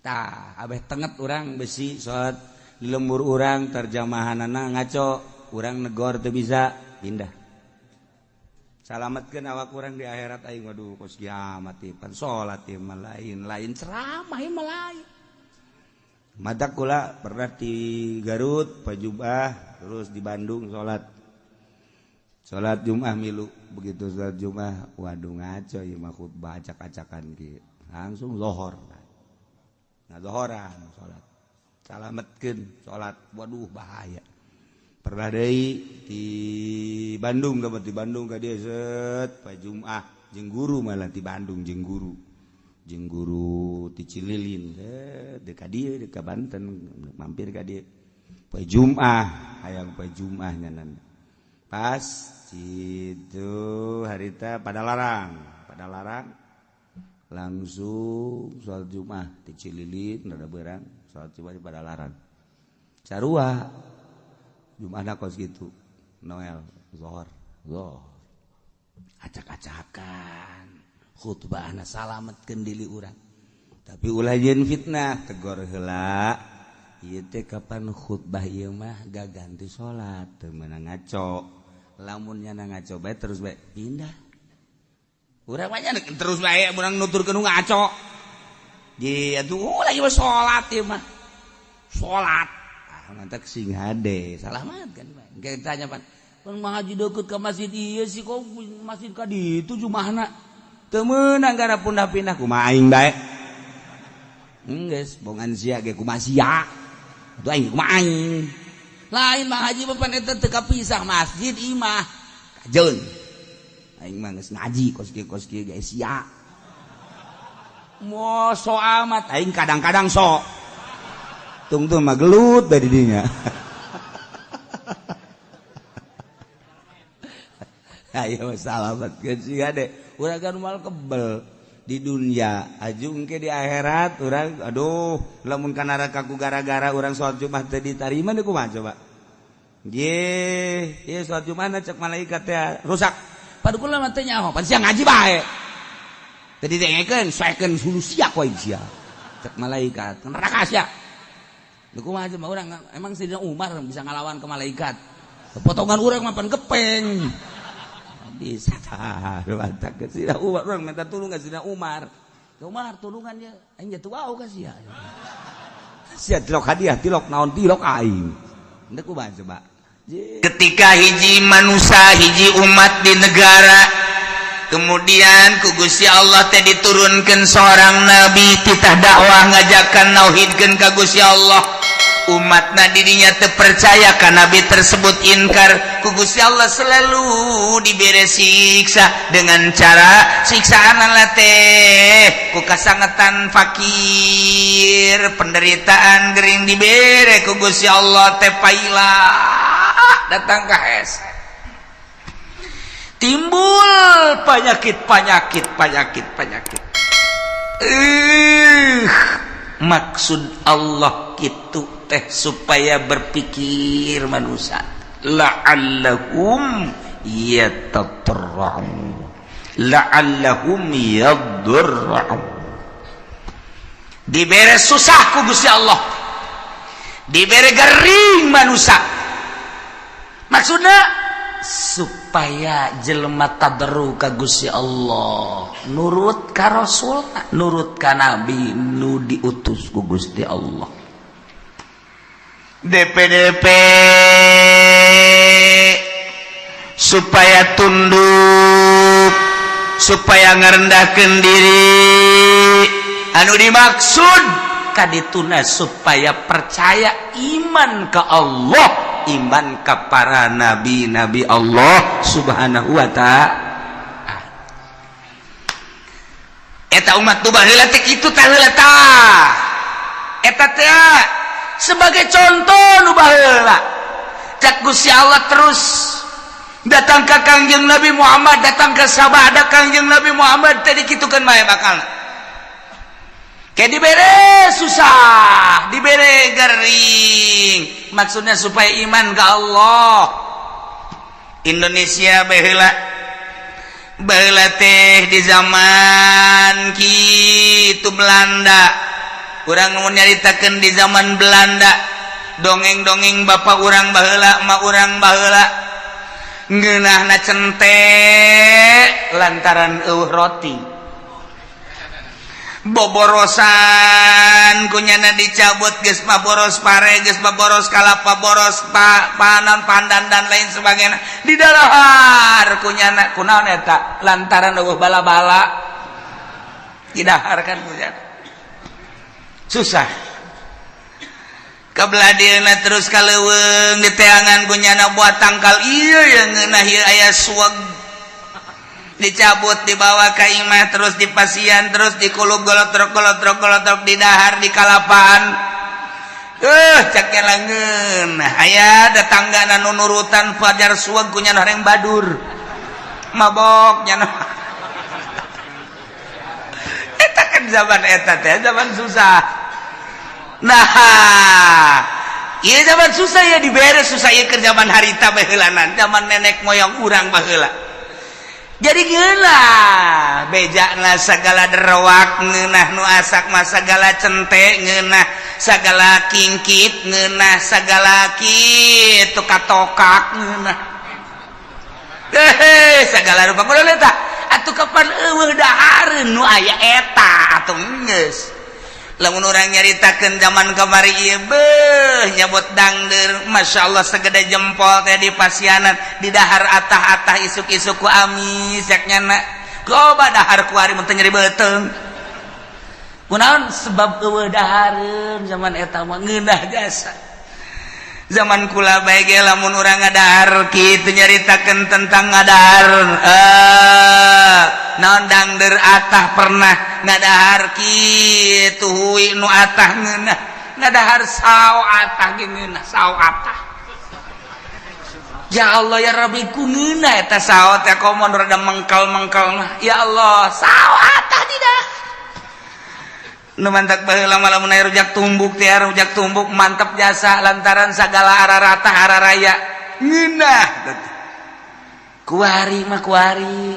Tah abeh tenget urang besi salat di lembur urang terjemahanana ngaco urang negor teu bisa pindah. Salamatkeun awak urang di akhirat aing. Waduh, kos kiamat ieu pan salat ieu mah lain, lain ceramah ieu mah lain. Matak kula pernah di Garut pajubah, terus di Bandung salat, salat Jumat milu. Begitu salat Jumat, waduh, ngaco ieu mah, khutbah acak-acakan kieu. Langsung lohor, nah, lohoran salat, salametkeun salat. Waduh, bahaya. Pernah deui di Bandung, kabar di Bandung ka dieu set pa Jumat jeung guru, malah di Bandung jeung guru, jeung guru ti Cililin set deuk ka dieu, deuk ka Banten, mampir ka dieu poe Jumat, hayang poe Jumat nyanan. Pas itu harita Padalarang, Padalarang langsung sholat Jumat di Cililin, rada berang sholat Jumat di Padalarang. Sarua Jumat kos gitu Noel, zohor zohor acak-acakan khutbahna. Salametkeun diri urang, tapi ulah jeung fitnah. Tegor heula ieu teh, kapan khutbah ieu mah gak ganti salat, teu meunang ngaco. Lamun nyana ngaco bae, terus bae pindah. Urang mah terus bae urang nuturkeun nu ngaco. Di atuh lagi mah salat ieu mah salat. Ah, mantap, sing hade salamat kan. Kayak tanya pan pan ngaji deket ke masjid ieu sih, kok masjid ka ditu jumahna teu meunang gara pindah-pindah. Kumaha aing bae geus bongan sia ge, kumaha sia atuh aing, kumaha aing lain mah haji papan eta teu kapisah masjid imah kajeun. Aing mah geus ngaji kos kieu, kos kieu ge sia mo so amat. Aing kadang-kadang sok tungtung mah gelut dari dinya. Ayo salamat sih deh. Urang kan mal kebel di dunia ajung ke di akhirat urang. Aduh, lamun ka neraka ku gara-gara urang sholat Jumat teu ditarima deui, kumaha coba? Ye, ye sholat Jumat cek malaikat teh rusak. Padu kula mah teu nyaho, pan sia ngaji bae. Teu didengekeun, soekeun hulu sia ku aing sia. Cek malaikat, neraka sia. Lho, kumaha coba urang? Emang Sayyidina Umar bisa ngalawan ke malaikat? Potongan urang mah pan gepeng. Bisa tah, mantap ke Sayyidina Umar, urang minta tulung ke Sayyidina Umar. Ke Umar tulungannya, aing jatuh wau ka sia. Sia tilok hadiah, tilok naon, tilok aing. Henteu, kumaha coba? Ketika hiji manusia, hiji umat di negara, kemudian ku Gusti Allah teh diturunkan seorang nabi, titah dakwah ngajakan nauhidkeun ka Gusti Allah. Umatna dirinya terpercaya ka nabi tersebut, inkar, ku Gusti Allah selalu diberi siksa dengan cara siksaan teh ku kasangetan, fakir, penderitaan, gering dibere ku Gusti Allah teh paila datang ke hese, timbul penyakit, penyakit, penyakit, penyakit. Maksud Allah gitu teh supaya berpikir manusia, la'allahum yatadarra'un, la'allahum yadurra'un. Dibere susah ku Gusti Allah, dibere gering manusia, maksudnya supaya jelema tadarru ka Gusti Allah, nurut ka Rasul, nurut ka nabi nu diutus ku Gusti Allah. DPDP supaya tunduk, supaya ngerendahkan diri. Anu dimaksud kadituna supaya percaya, iman ke Allah, iman ke para nabi-nabi Allah Subhanahu wa ta'ala. Eta umat tuh baheula teh kitu tah, heula tah eta teh sebagai contoh nu baheula. Cak Gusti Allah terus datang ke Kangjeng Nabi Muhammad, datang ke sabada Kangjeng Nabi Muhammad tadi kitu kan bae, bakal kayak dibere susah, dibere gering, maksudnya supaya iman ke Allah. Indonesia baheula, baheula teh di zaman kitu Belanda. Urang mau nyaritakeun di zaman Belanda, dongeng-dongeng bapak urang baheula, emak urang baheula. Ngeunahna cente lantaran eueuh roti. Boborosan kunyana dicabut, geus mah boros pare, geus mah boros kalapa, boros panan, pandan, dan lain sebagainya di dalahar kunyana. Kunaon eta? Lantaran eueuh bala-bala didahar kan kunyana. Susah kebelah dieuna, terus ka leuweung diteangan kunyana buat tangkal ieu yang ngeunah ieu aya suweg, dicabut, dibawa ke imah, terus dipasian, terus dikulub, golotrok golotrok golotrok, didahar di kalapaan. Cek langeun aya tetangga nu nurutan fajar suweg kunyana horeng badur mabok nyana. Eta kan zaman eta teh zaman susah. Nah, iya, zaman susah ya dibere susah ya ke zaman harita baheulanan, zaman nenek moyang urang baheula. Jadi gila bejana segala derwak ngeunah, nu asak mah segala cente ngeunah, segala kingkit ngeunah, segala kitu katokak ngeunah, eh segala rupa. Kudu eta atuh, kapan eueuh dahareun nu aya eta atuh geus. Lamun urang nyaritakeun zaman kamari ieu, beuh, nyabot dangder, Masya Allah, segede jempol teh di pasianan, di dahar atah-atah isuk-isuk ku amis cek nyana. Coba dahar kuari mun teu nyeri beuteung. Kunaon? Sebab eueuh dahareun zaman eta mah ngeunah jasa. Zaman kula bae ge lamun urang ngadahar kitu, nyaritakeun tentang ngadahar naon, dangder atah, pernah ngadahar kitu hui nu atah ngeunah, ngadahar sao atah ge ngeunah, sao atah. Ya Allah ya Rabbi, ku ngeunah eta sao teh, komo rada mengkal-mengkal mah. Ya Allah, sao atah tidak. Nu mantak baheula mah lamun aya rujak tumbuk teh, rujak tumbuk mantap jasa lantaran sagala ararata araraya ngeunah. Kuari mah kuari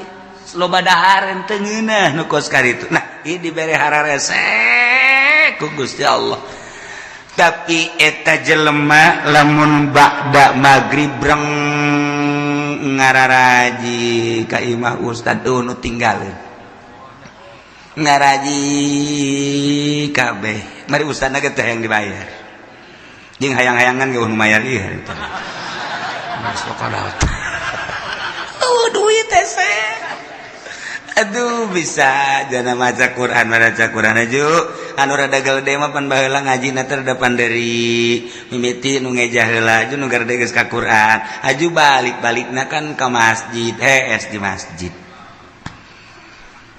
loba dahareun teu ngeunah nu kos karitu. Nah, ieu dibere hararese ku Gusti Allah. Tapi eta jelema lamun ba'da magrib breng ngararaji ka imah ustad nu tinggalin ngaraji kabeh, mari ustadna ge teh yang dibayar jeung hayang-hayangan ge nu mayar ieu harita. Oh, duit teh. Aduh, bisa jana maca Quran, maca Quran aju anu rada gede mah pan baheula ngaji na teh depan dari mimiti nu ngejah heula aju nu garede geus ka Quran aju balik-balikna kan ka masjid, hees di masjid.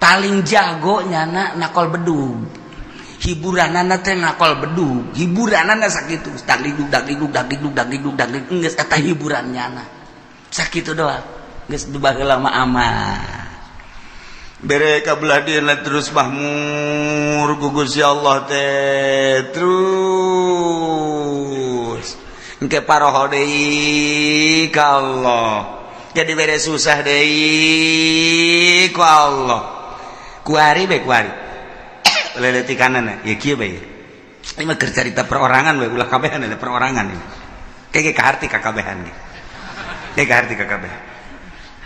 Paling jago nyana nakol bedug, hiburanana teh nakol bedug, hiburanana sakitu, dagdikduk dagdikduk dagdikduk dagdikduk dagdikduk, geus eta hiburan nyana sakitu doang. Geus baheula mah aman bere kabelah dieuna, terus mahmur ku Gusti Allah teh, terus engke paroho deui ka Allah, jadi bere susah deui ku Allah. Kuari bae, kuari leleti kanan ya kieu bae. Ini mah keur carita perorangan bae, ulah kabehan, ada perorangan ini kayak kaharti kakabehan ge, kayak kaharti kakabehan.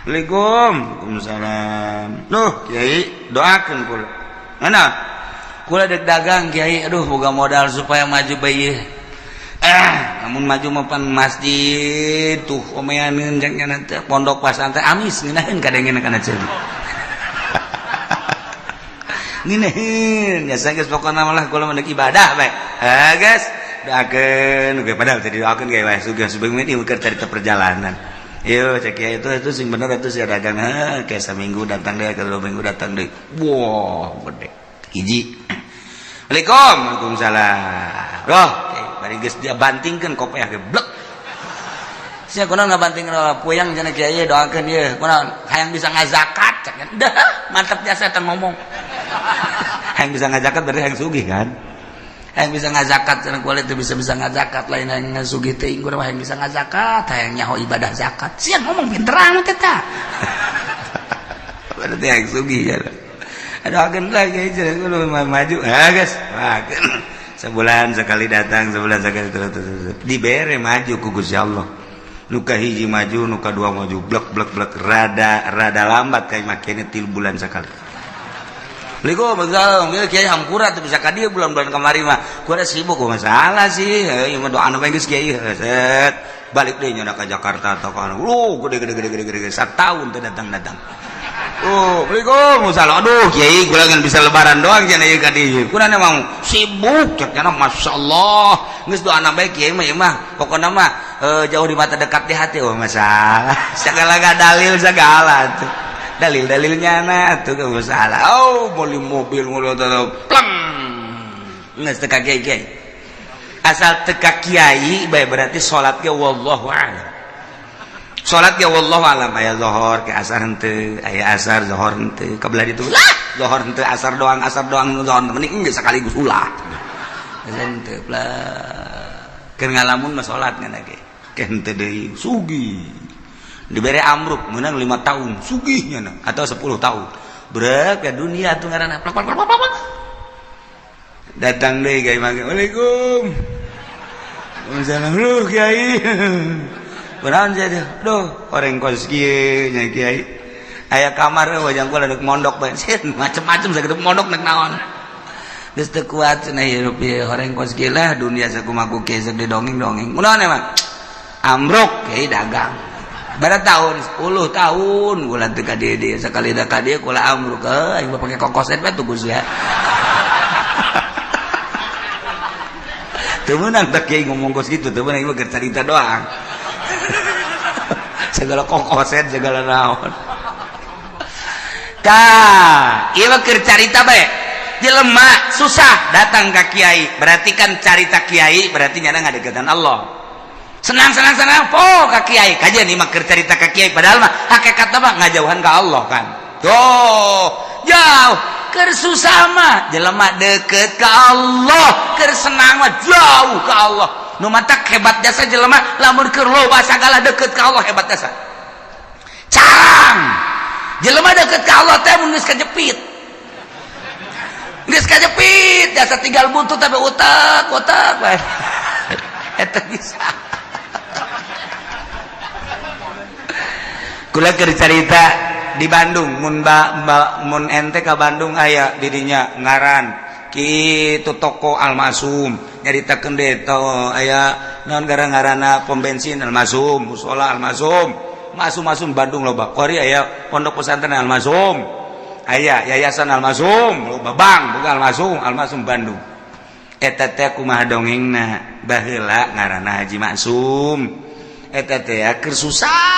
Assalamualaikum. Waalaikumsalam. Duh, Kiai, doakeun kula. Mana kula dek dagang, Kiai. Aduh, boga modal supaya maju bae. Namun maju mah pan masjid tuh omeaneun cek nya teh, pondok pasantren amis ngeunaheun kadengena kana ceuli ngeunaheun ya. Geus pokona malah kula mah ibadah bae. Ah, guys, doakeun ge, padahal teh didoakeun ge wae sugih subuh ini keur carita perjalanan. Yo cek ya, itu sing bener itu sih dagang. Ha, kayak seminggu datang deh, kalau 2 minggu datang deh, wah, gede hiji. Assalamualaikum. Waalaikumsalam. Roh bari geus dia bantingkeun kopiah ge blek sia. Kunaon ngabantingkeun puyang cenah, Kiai, doakeun ieu. Kunaon? Hayang bisa ngazakat cek. Dah mantap jasa eta ngomong hayang bisa ngazakat, berarti hayang sugih kan. Hayang bisa ngazakat cenah, kulit teu bisa bisa ngazakat, lain hayang sugih teh, urang hayang bisa ngazakat, hayang nyaho ibadah zakat. Sia ngomong pinter amat eta, berarti hayang sugih ya. Aduh, lagi maju. Ah, guys, sebulan sekali datang, sebulan sekali, terus, terus, terus. Dibere maju ku Gusti Allah. Nu kahiji maju, nu kadua maju, blek blek blek, rada rada lambat kayak makanya 3 bulan sekali. Assalamualaikum, kiai, hampura tuh bisa ka dieu bulan-bulan kamari mah. Ku ada sibuk masalah sih. Ieu mah doa geus kiai. Set balik deui nya ka Jakarta atau ka lu gede gede gede gede gede satahun teu datang-datang. Oh, Assalamualaikum, salah. Aduh, kiai, kula ngan bisa lebaran doang cenah ieu ka dieu. Kuna emang sibuk cek nya, masyaallah. Geus doana bae kiai mah, ieu mah. Pokona mah jauh di mata dekat di hati. Oh, masalah. Segala dalil segala tuh. Dalil-dalilnya nah tuh gak masalah. Oh, beli mobil mobil pleng nggak teka kiai kiai, asal teka kiai baik. Berarti sholat ge wallahu a'lam, sholat ge wallahu a'lam. Aya zohor ke asar henteu, aya asar zohor henteu, kebelah itu lah zohor henteu, asar doang, asar doang, zohor mending geus sekaligus ulah henteu plek. Keur ngalamun mah salat ngan ge ke henteu deui. Sugih diberi amruk menang 5 tahun sugihnya nah, atau 10 tahun berat ke dunia tuh ngaranna plak plak plak plak. Datang deh kiai mangke, "Waalaikum salam." "Lu kiai kunaon?" Jadi duh orang kos kieu nya kiai, aya kamar wajang kula deuk mondok bae macem-macem sakitu mondok nek naon. Geus teu kuat cenah hirup ieu, orang kos kieu lah dunia sakumaha kieu sok didongeng-dongeng. Kunaon emang amruk kiai dagang pada tahun 10 tahun kula teu ka dieu sekali da ka dieu kula amruk aing mah pake kokoset bae tuh ya. Teu meunang tak kiai ngomong kos gitu, teu meunang, ieu cerita doang. Segala kokoset segala naon. Tah, ieu mah keur carita bae. Jelema susah datang ka kiai, berarti kan carita kiai berarti nyana ngadeukeutan Allah. Senang senang senang po ka kiai, kajian ieu mah keur carita ka kiai, padahal mah hakikat mah ngajauhan ka Allah kan. Tuh, jauh. Keur susah mah jelema deket ke Allah, keur senang mah jauh ke Allah. Nu matak hebat jasa jelema lamun keur loba sagala deket ke Allah, hebat jasa. Carang jelema deket ke Allah teh mun geus kajepit. Geus kajepit jasa tinggal buntut tapi utak utak bae. Eta bisa. Kula keur carita di Bandung, mun ba, ba, mun ente ka Bandung aya didinya ngaran kitu toko Almasum, nyaritakeun deui to aya naon gara ngaranna pom bensin Almasum, musola Almasum, Masum Masum Bandung loba. Kuari aya pondok pesantren Almasum, aya yayasan Almasum, loba bank boga Almasum, Almasum Bandung. Eta teh kumaha dongengna, baheula ngaranna Haji Maksum. Eta teh keur susah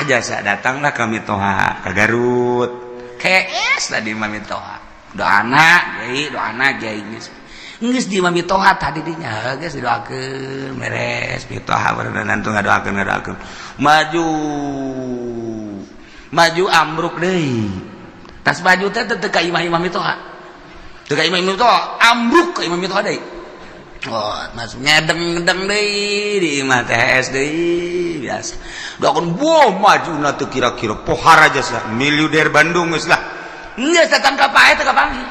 jasa datanglah kami toha ke Garut. KS tadi mami toha doana kiai, doana kiai geus geus di mami toha tadi dinya geus didoakeun beres mitoha baru nantu ngadoakeun ngadoakeun maju maju ambruk deui. Tas maju teh teu ka imah-imah mitoha, teu ka imah mitoha, ambruk ka imah mitoha deui. Oh, masuk ngedeng-ngedeng deui di imah TS deui biasa. Doakeun boh maju na teu kira-kira pohara jasa miliuder Bandung geus lah. Geus datang ka pae teu kapanggih.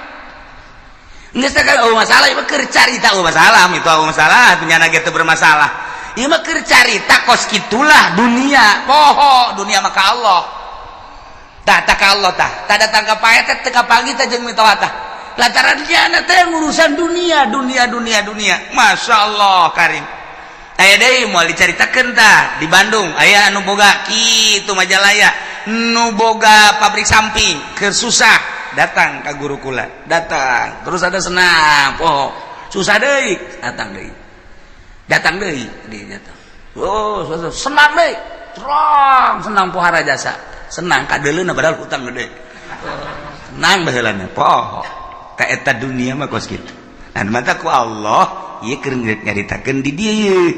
Geus teh oh masalah ieu keur carita, oh masalah itu, oh masalah punya ge teu bermasalah. Ieu mah keur carita kos kitulah dunia, poho dunia maka Allah. Tah tak ka Allah tah. Tah datang ka pae teh teu kapanggih teh jeung mitoha tah. Lantaran dia teh urusan dunia, dunia, dunia, dunia. Masya Allah karim. Aya deui moal dicaritakeun tah di Bandung aya anu boga kitu Majalaya, nu boga pabrik samping, keur susah datang ka guru kula, datang terus ada senang poho susah deui datang deui, datang deui di datang, oh susah, senang deui terang senang pohara jasa senang kadeuleuna padahal hutang gede senang baheulana poho. Ka eta dunia mah kos kitu. Nah, mata ku Allah ieu keur nyaritakeun di dieu,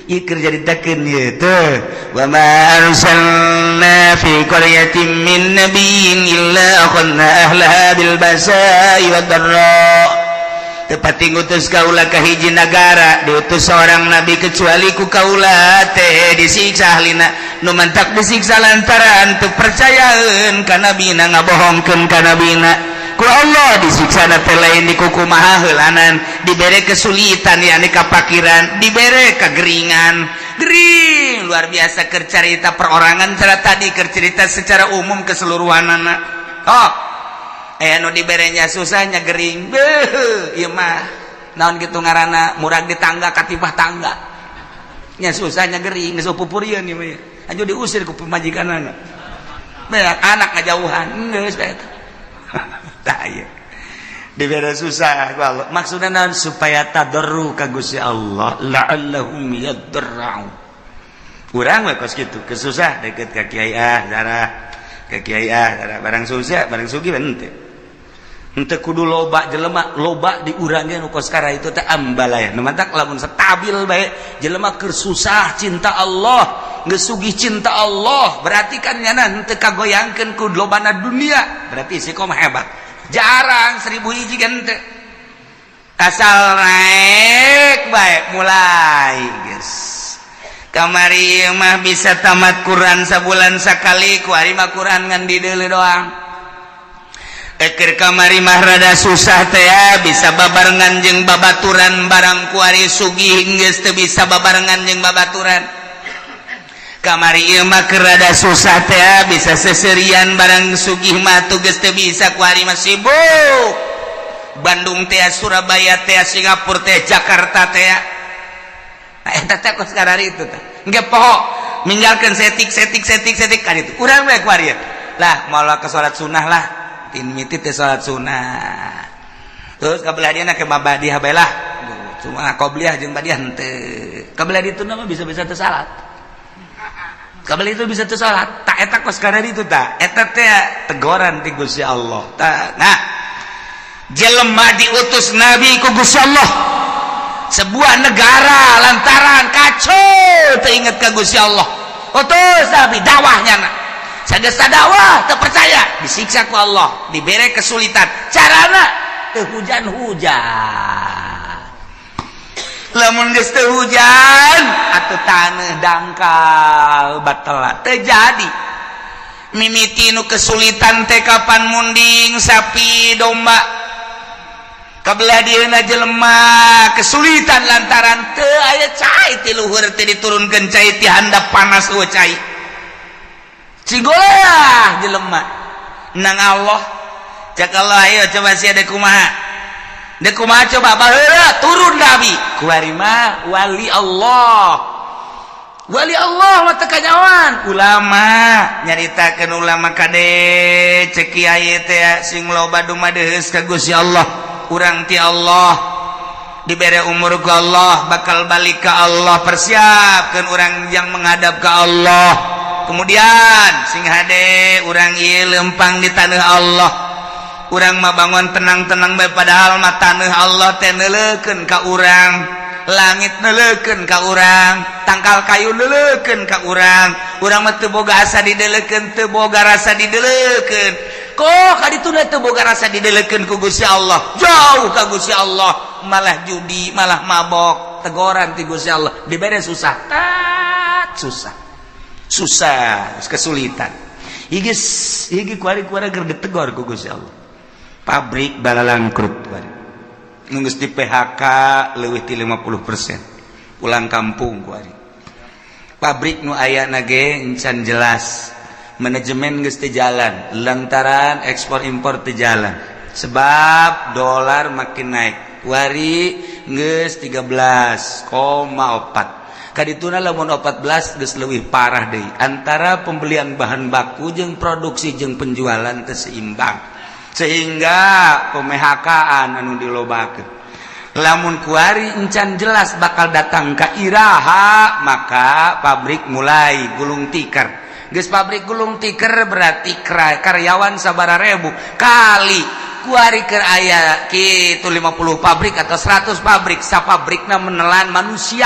ieu keur nyaritakeun ieu teh wa ma arsalna fi qaryatin min nabiyyin illa akhadna ahlaha bil basa'i wad dharra. Tepati ngutus kaula ka hiji nagara diutus seorang nabi kecuali ku kaula teh disiksa ahlina. Nu mantak disiksa lantaran teu percayaeun ka nabina, ngabohongkeun ka nabina. Ku Allah disiksa teh lain dikukumaha heulanan, dibere kesulitan yakni kapakiran, dibere kegeringan gering. Luar biasa keur carita perorangan, cara tadi keur cerita secara umum keseluruhan anak. Oh, eh, nu diberenya susahnya gering. Beuh, ieu mah naon gitu ngaranna, murag di tangga katipah tangga nya, susahnya gering, geus pupurieun ieu mah. Anjur diusir ku pamajikanana. Beak anak ngajauhan, geus bae. Tah, ieu dibere susah ku Allah. Maksudna naon? Supaya tadarru ka Gusti Allah, la'allahum yadarra'un. Urang we kos kitu, kesusah deket ka kiai, ah darah ka kiai, ah darah. Barang susah, barang sugih henteu. Henteu kudu loba jelema, loba di urang ge nu kos kara itu teh ambalaya. Nu matak lamun stabil bae jelema, keur susah cinta Allah, geus sugih cinta Allah, berarti kan nyana henteu kagoyangkeun ku lobana dunia, berarti istiqomah hebat. Jarang, 1000 hiji kan teu. Asal naik baik mulai, geus kamari ieu mah bisa tamat Quran sabulan sakali, ku ari mah Quran ngan dideuleu doang. Eker kamari mah rada susah teh ya, bisa babarengan jeung babaturan, barang kuari sugih geus teu bisa babarengan jeung babaturan. Kamari ieu mah keur rada susah teh ya, bisa seserian, barang sugih mah tuh geus teu bisa. Kuari mah sibuk Bandung teh, Surabaya teh, Singapura teh, Jakarta teh. Nah, eta teh kos karari itu teh engke poho, ninggalkeun setik setik setik setik kan itu. Urang we kuari lah moal ke salat sunnah lah, tin miti teh salat sunnah, terus kabelah dia ke badiah bae lah, cuma qobliyah jeung badiah henteu. Kabelah ditu mah bisa-bisa teu salat, kabelah itu bisa teu salat. Tak eta kos karari itu, tak eta teh tegoran ti Gusti Allah. Tak, nah, jelema diutus nabi ku Gusti Allah sebuah negara lantaran kacau, teringat ke Gusti Allah, utus nabi dakwahnya. Nah, sageus dakwah teu percaya, disiksa ku Allah, dibere kesulitan, carana teu hujan-hujan. Lamun geus teu hujan atuh taneuh dangkal batal teu jadi. Mimiti nu kesulitan teh kapan munding sapi domba. Kabelah dieuna jelema kesulitan lantaran teu aya cai ti luhur, teh diturunkeun cai ti handap, panas eueuh cai. Cigolah jelema nang Allah. Cek Allah, ayo coba sia dek kumaha, dek kumaha coba. Baheula turun nabi kuari mah wali Allah, wali Allah mah teu kanyawan ulama nyaritakeun. Ulama kade, cek kiai teh, sing loba dumadeus ka Gusti Allah. Urang ti Allah dibere umur ku Allah, bakal balik ke Allah, persiapkan orang yang menghadap ke Allah. Kemudian sing hade urang ieu lempang di tanah Allah. Urang mah bangun tenang-tenang bae, padahal mah tanah Allah teh neuleukeun ka urang, langit neuleukeun ka urang, tangkal kayu neuleukeun ka urang. Urang mah teu boga asa dideulekeun, teu boga rasa dideulekeun. Kok kadituna teu boga rasa dideulekeun ku Gusti Allah, jauh ka Gusti Allah, malah judi, malah mabok. Tegoran ti Gusti Allah, dibere susah, tat susah susah, kesulitan. Igis iki kuari-kuari keur ditegor ku Gusti Allah. Pabrik balalangkrut kuari, geus di PHK leuwih ti 50%, pulang kampung kuari. Pabrik nu aya ge encan jelas, manajemen geus teu jalan lantaran ekspor impor teu jalan sebab dolar makin naik. Wari geus 13,4. Kadituna lamun 14 geus leuwih parah deui, antara pembelian bahan baku jeung produksi jeung penjualan teu seimbang, sehingga pemehakaan anu dilobakeun. Lamun kuari encan jelas bakal datang ka iraha, maka pabrik mulai gulung tikar. Geus pabrik gulung tikar, berarti karyawan sabara ribu kali kuari keur aya kitu 50 pabrik atau 100 pabrik, sapabrikna menelan manusia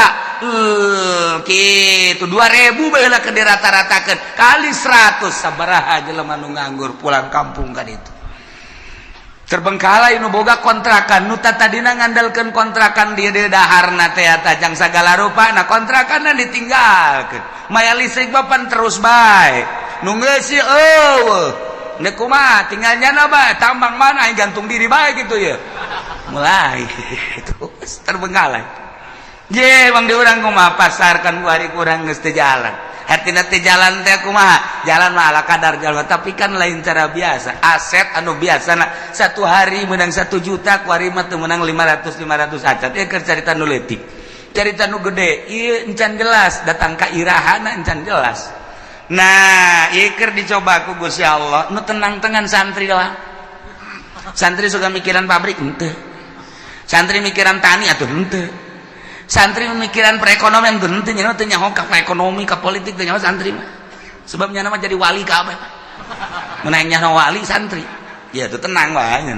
kitu 2000 bae lah, ke dirata-ratakeun kali 100, sabaraha jelema nu nganggur pulang kampung kan. Itu terbengkalai. Nu boga kontrakan, nu tadina ngandalkeun kontrakan dia dia daharna teh tajang sagala rupa, nah kontrakan ditinggalkeun, maya listrik bapan terus bae, nu ngeusi eueuh. Nek kumaha tinggal nyana bae, tambang mana aing gantung diri bae gitu ya. Mulai terus terbengkalai. Je bang di urang kumaha pasar kan kuari kurang geus teu jalan. Hartina teu jalan teh kumaha? Jalan mah ala kadar jalan, tapi kan lain cara biasa. Aset anu biasana satu hari menang 1 juta, kuari mah teu menang 500 500 acan. Ieu keur carita nu leutik. Carita nu gede, ieu encan jelas datang ka irahana encan jelas. Nah, ieu keur dicoba ku Gusti Allah, nu tenang-tenang santri lah. Santri suka mikiran pabrik henteu. Santri mikiran tani atuh henteu. Santri memikiran perekonomian henteu, nya teu nyaho ka ekonomi ka politik teu nyaho santri mah. Sebab nya mah jadi wali kabeh. Mun aya nyaho wali santri. Ya tuh tenang wae nya.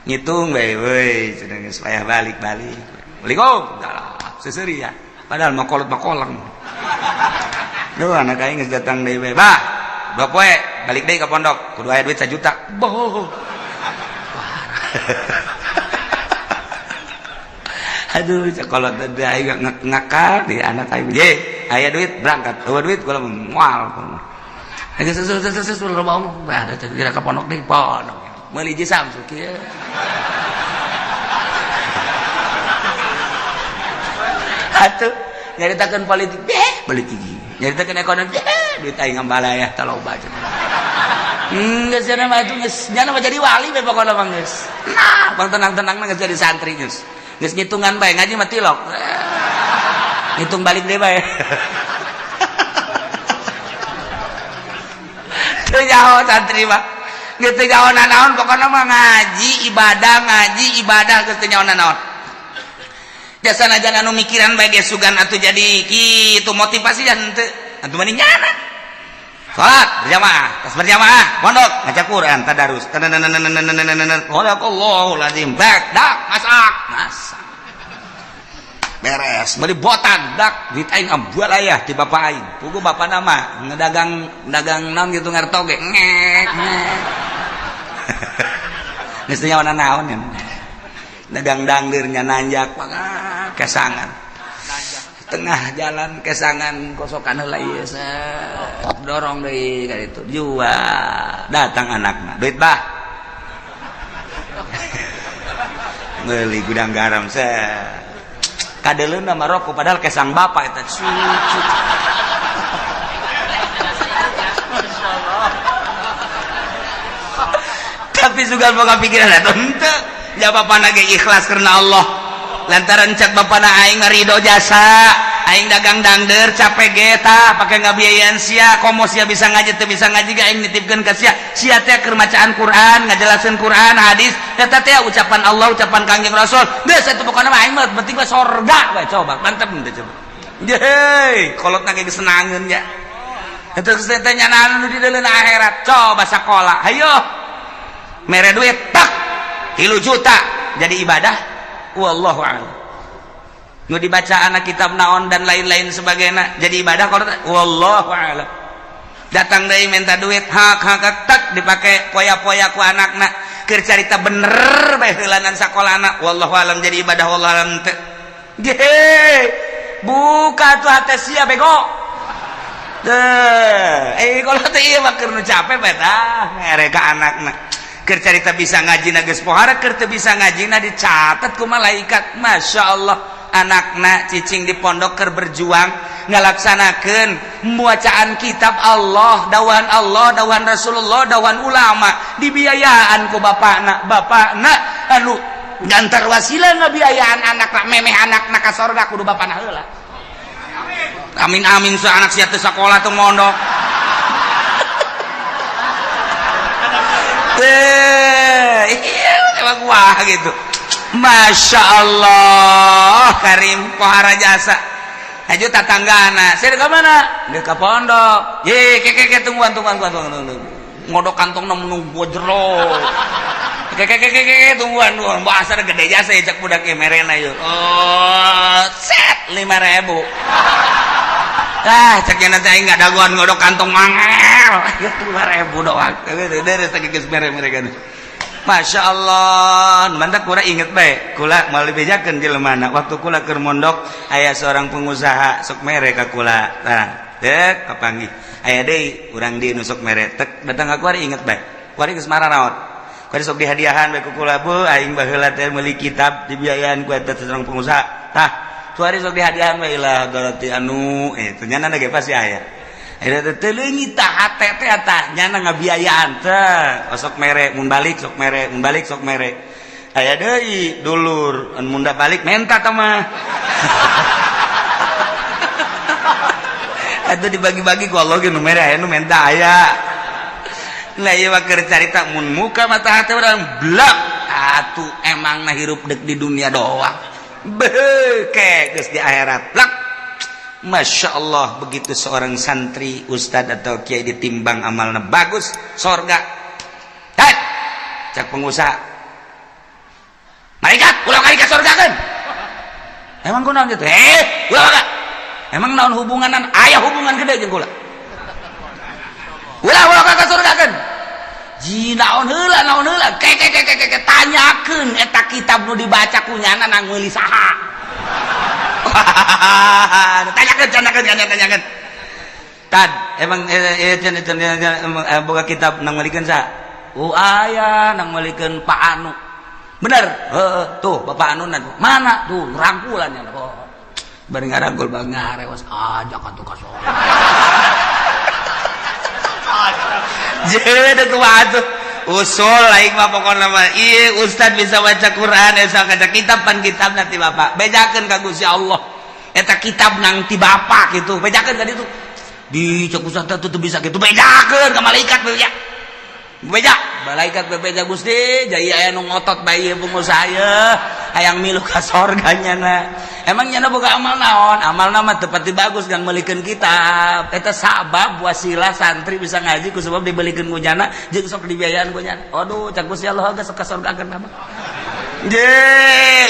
Ngitung bae we cenah geus payah balik-balik. Assalamualaikum. Seseuri ya. Padahal mah kolot mah koleng. Duh anak aing geus datang deui bae. Bah, 2 poe balik deui ka pondok kudu aya duit 1 juta. Boh. Aduh, kalau tadi aing ngakal di anak aing. Ye, aya duit berangkat. Eueuh duit kula moal. Aja sesu loba omong. Bah, da kira ka pondok deui, pondok. Meuli jeung Samsu kieu. Atuh, nyaritakeun politik, deh, politik. Nyaritakeun ekonomi, deh, duit aing ngambalayah tah loba cenah. Geus cenah mah atuh geus nya mah jadi wali we pokona mah geus. Nah, bang tenang-tenang geus jadi santri geus. Geus ngitungan bae ngaji mah tilok. Ngitung balik deui bae. Teu nyaho santri mah. Geus teu nyaho nanaon pokona mah ngaji ibadah geus teu nyaho nanaon. Jasa najan anu mikiran bae ge sugan atuh jadi kitu motivasi dan henteu atuh mani nyana. Salat berjamaah, tas berjamaah, pondok ngaca Quran, tadarus. Sadaqallahul azim. Bak, dak, masak, masak. Beres, beli botan, dak, duit aing ambual ayah ti bapak aing. Pugu bapak nama ngedagang dagang naon gitu ngartoge. Ngek, ngek. Geus teu nyaho naon ya. Dagang dangdirnya nanjak kesangan. Tengah jalan kesangan kosokan heula ieu dorong deui ka ditu jual datang anakna duit bah meuli gudang garam kadeleuna mah rokok padahal kesang bapak eta cucu. Tapi sugan boga pikiran eta henteu ya bapana ge ikhlas karena Allah lantaran cek bapana aing ngarido jasa aing dagang dangder capek ge tah pake ngabiayaan sia komo sia bisa ngaji teu bisa ngaji ge aing nitipkeun ka sia sia teh keur macaan Quran ngajelaseun Quran hadis eta teh ucapan Allah ucapan Kangjeng Rasul geus atuh pokona mah aing mah penting mah sorga we coba mantep teh coba yeuh kolotna ge geus senangeun nya eta geus teh nyanaan nu di deuleun akhirat coba sakola hayo mere duit tak 3 juta jadi ibadah wallahu a'lam. Nu dibaca anak kitab naon dan lain-lain sebagainya jadi ibadah kalau wallahu a'lam. Datang deui minta duit hak hak tak dipake poya-poya ku anakna keur carita bener bae heulanan sakolana wallahu a'lam jadi ibadah wallahu a'lam teu. Ge buka tuh hate sia bego. Teu kalau teh ieu mah keur nu capek bae tah mere ka anakna. Keur carita bisa ngaji na geus pohara keur teu bisa ngaji na dicatat ku malaikat. Masya Allah anakna cicing di pondok keur berjuang ngalaksanakeun bacaan kitab Allah, dawan Allah, dawan Rasulullah, dawan ulama dibiayaan ku bapakna. Bapakna anu gantar wasilah ngabiayaan anakna memeh anakna ka sorga kudu bapakna heula. Amin amin sa anak sia teu sakola teu mondok. Iya emang wah gitu. Masya Allah Karim pohara jasa haju tatanggana saya ke mana dia ke pondok ye ke ke tungguan tungguan tungguan tungguan ngodok kantong nunggu jero ke ke ke ke tungguan tungguan bahasa gede jasa ya cak budak merena yuk oh set 5.000 ah ceknya nanti aing nggak dagoan ngodok kantong mangel 5.000 doang dari segi geus mere-mere Masya Allah mantap kula inget bae kula moal dibejakeun jelema waktu kula keur mondok aya seorang pengusaha sok mere ka kula tah dek kapanggih aya deui urang di nu sok mere tek datang ka kuari inget bae kuari geus mararaot kuari sok dihadiahan bae ku kula bu aing baheula teh meuli kitab dibiayaan ku eta seorang pengusaha tah Tuari sok dihadiahan we lah berarti anu itu nyana ge pasti aya. Eta teh leungit tah hate teh tah nyana ngabiayaan teh. Sok mere mun balik sok mere, mun balik sok mere. Aya deui dulur anu mun balik menta tah mah. Atuh dibagi-bagi ku Allah ge nu mere aya nu menta aya. Nah ieu mah keur carita mun muka mata hate urang blak atuh emang na hirup dek di dunia doang. Beuh geus di akhirat blak. Masya Allah, begitu seorang santri, ustad atau kiai ditimbang amalna bagus, sorga. Hei, cak pengusaha. Malaikat, ulah kali ka sorga kan? Emang kunaon gitu? Eh, ulah ka. Emang naon hubunganan? Aya hubungan gede jeung kula. Ulah ulah ka sorga kan? Ji naon heula naon heula? Ke ke ke ke ke tanyakeun eta kitab nu dibaca ku nyana nang meuli saha. Tanyakeun tanyakeun tanyakeun. Tad, emang boga kitab nang meulikeun saha? Oh aya nang meulikeun Pak Anu. Bener? Heeh, tuh Bapak Anu mana? Tuh rangkulan nya. Oh. Bari ngarangkul bang ngarewas ajak atuh ka sorga. Jadi kumaha tuh? Usul aing mah pokona mah ieu ustad bisa baca Quran esa kaca kitab pan kitab nanti bapak bejakeun ka Gusti Allah. Eta kitab nang ti bapak gitu. Bejakeun ka ditu. Di cek ustad teh teu bisa gitu. Bejakeun ka malaikat beja. Beja, malaikat bebeja Gusti, jaya aya nu ngotot bae ieu pengusaha ye, hayang milu ka sorga nyana. Emang nyana boga amal naon? Amalna mah teu pati bagus kan meulikeun kitab. Eta sabab wasilah santri bisa ngaji ku sebab dibelikeun ku nyana jeung sok dibiayaan ku nyana. Aduh, cak Gusti Allah geus ka sorgakeun mah. Je,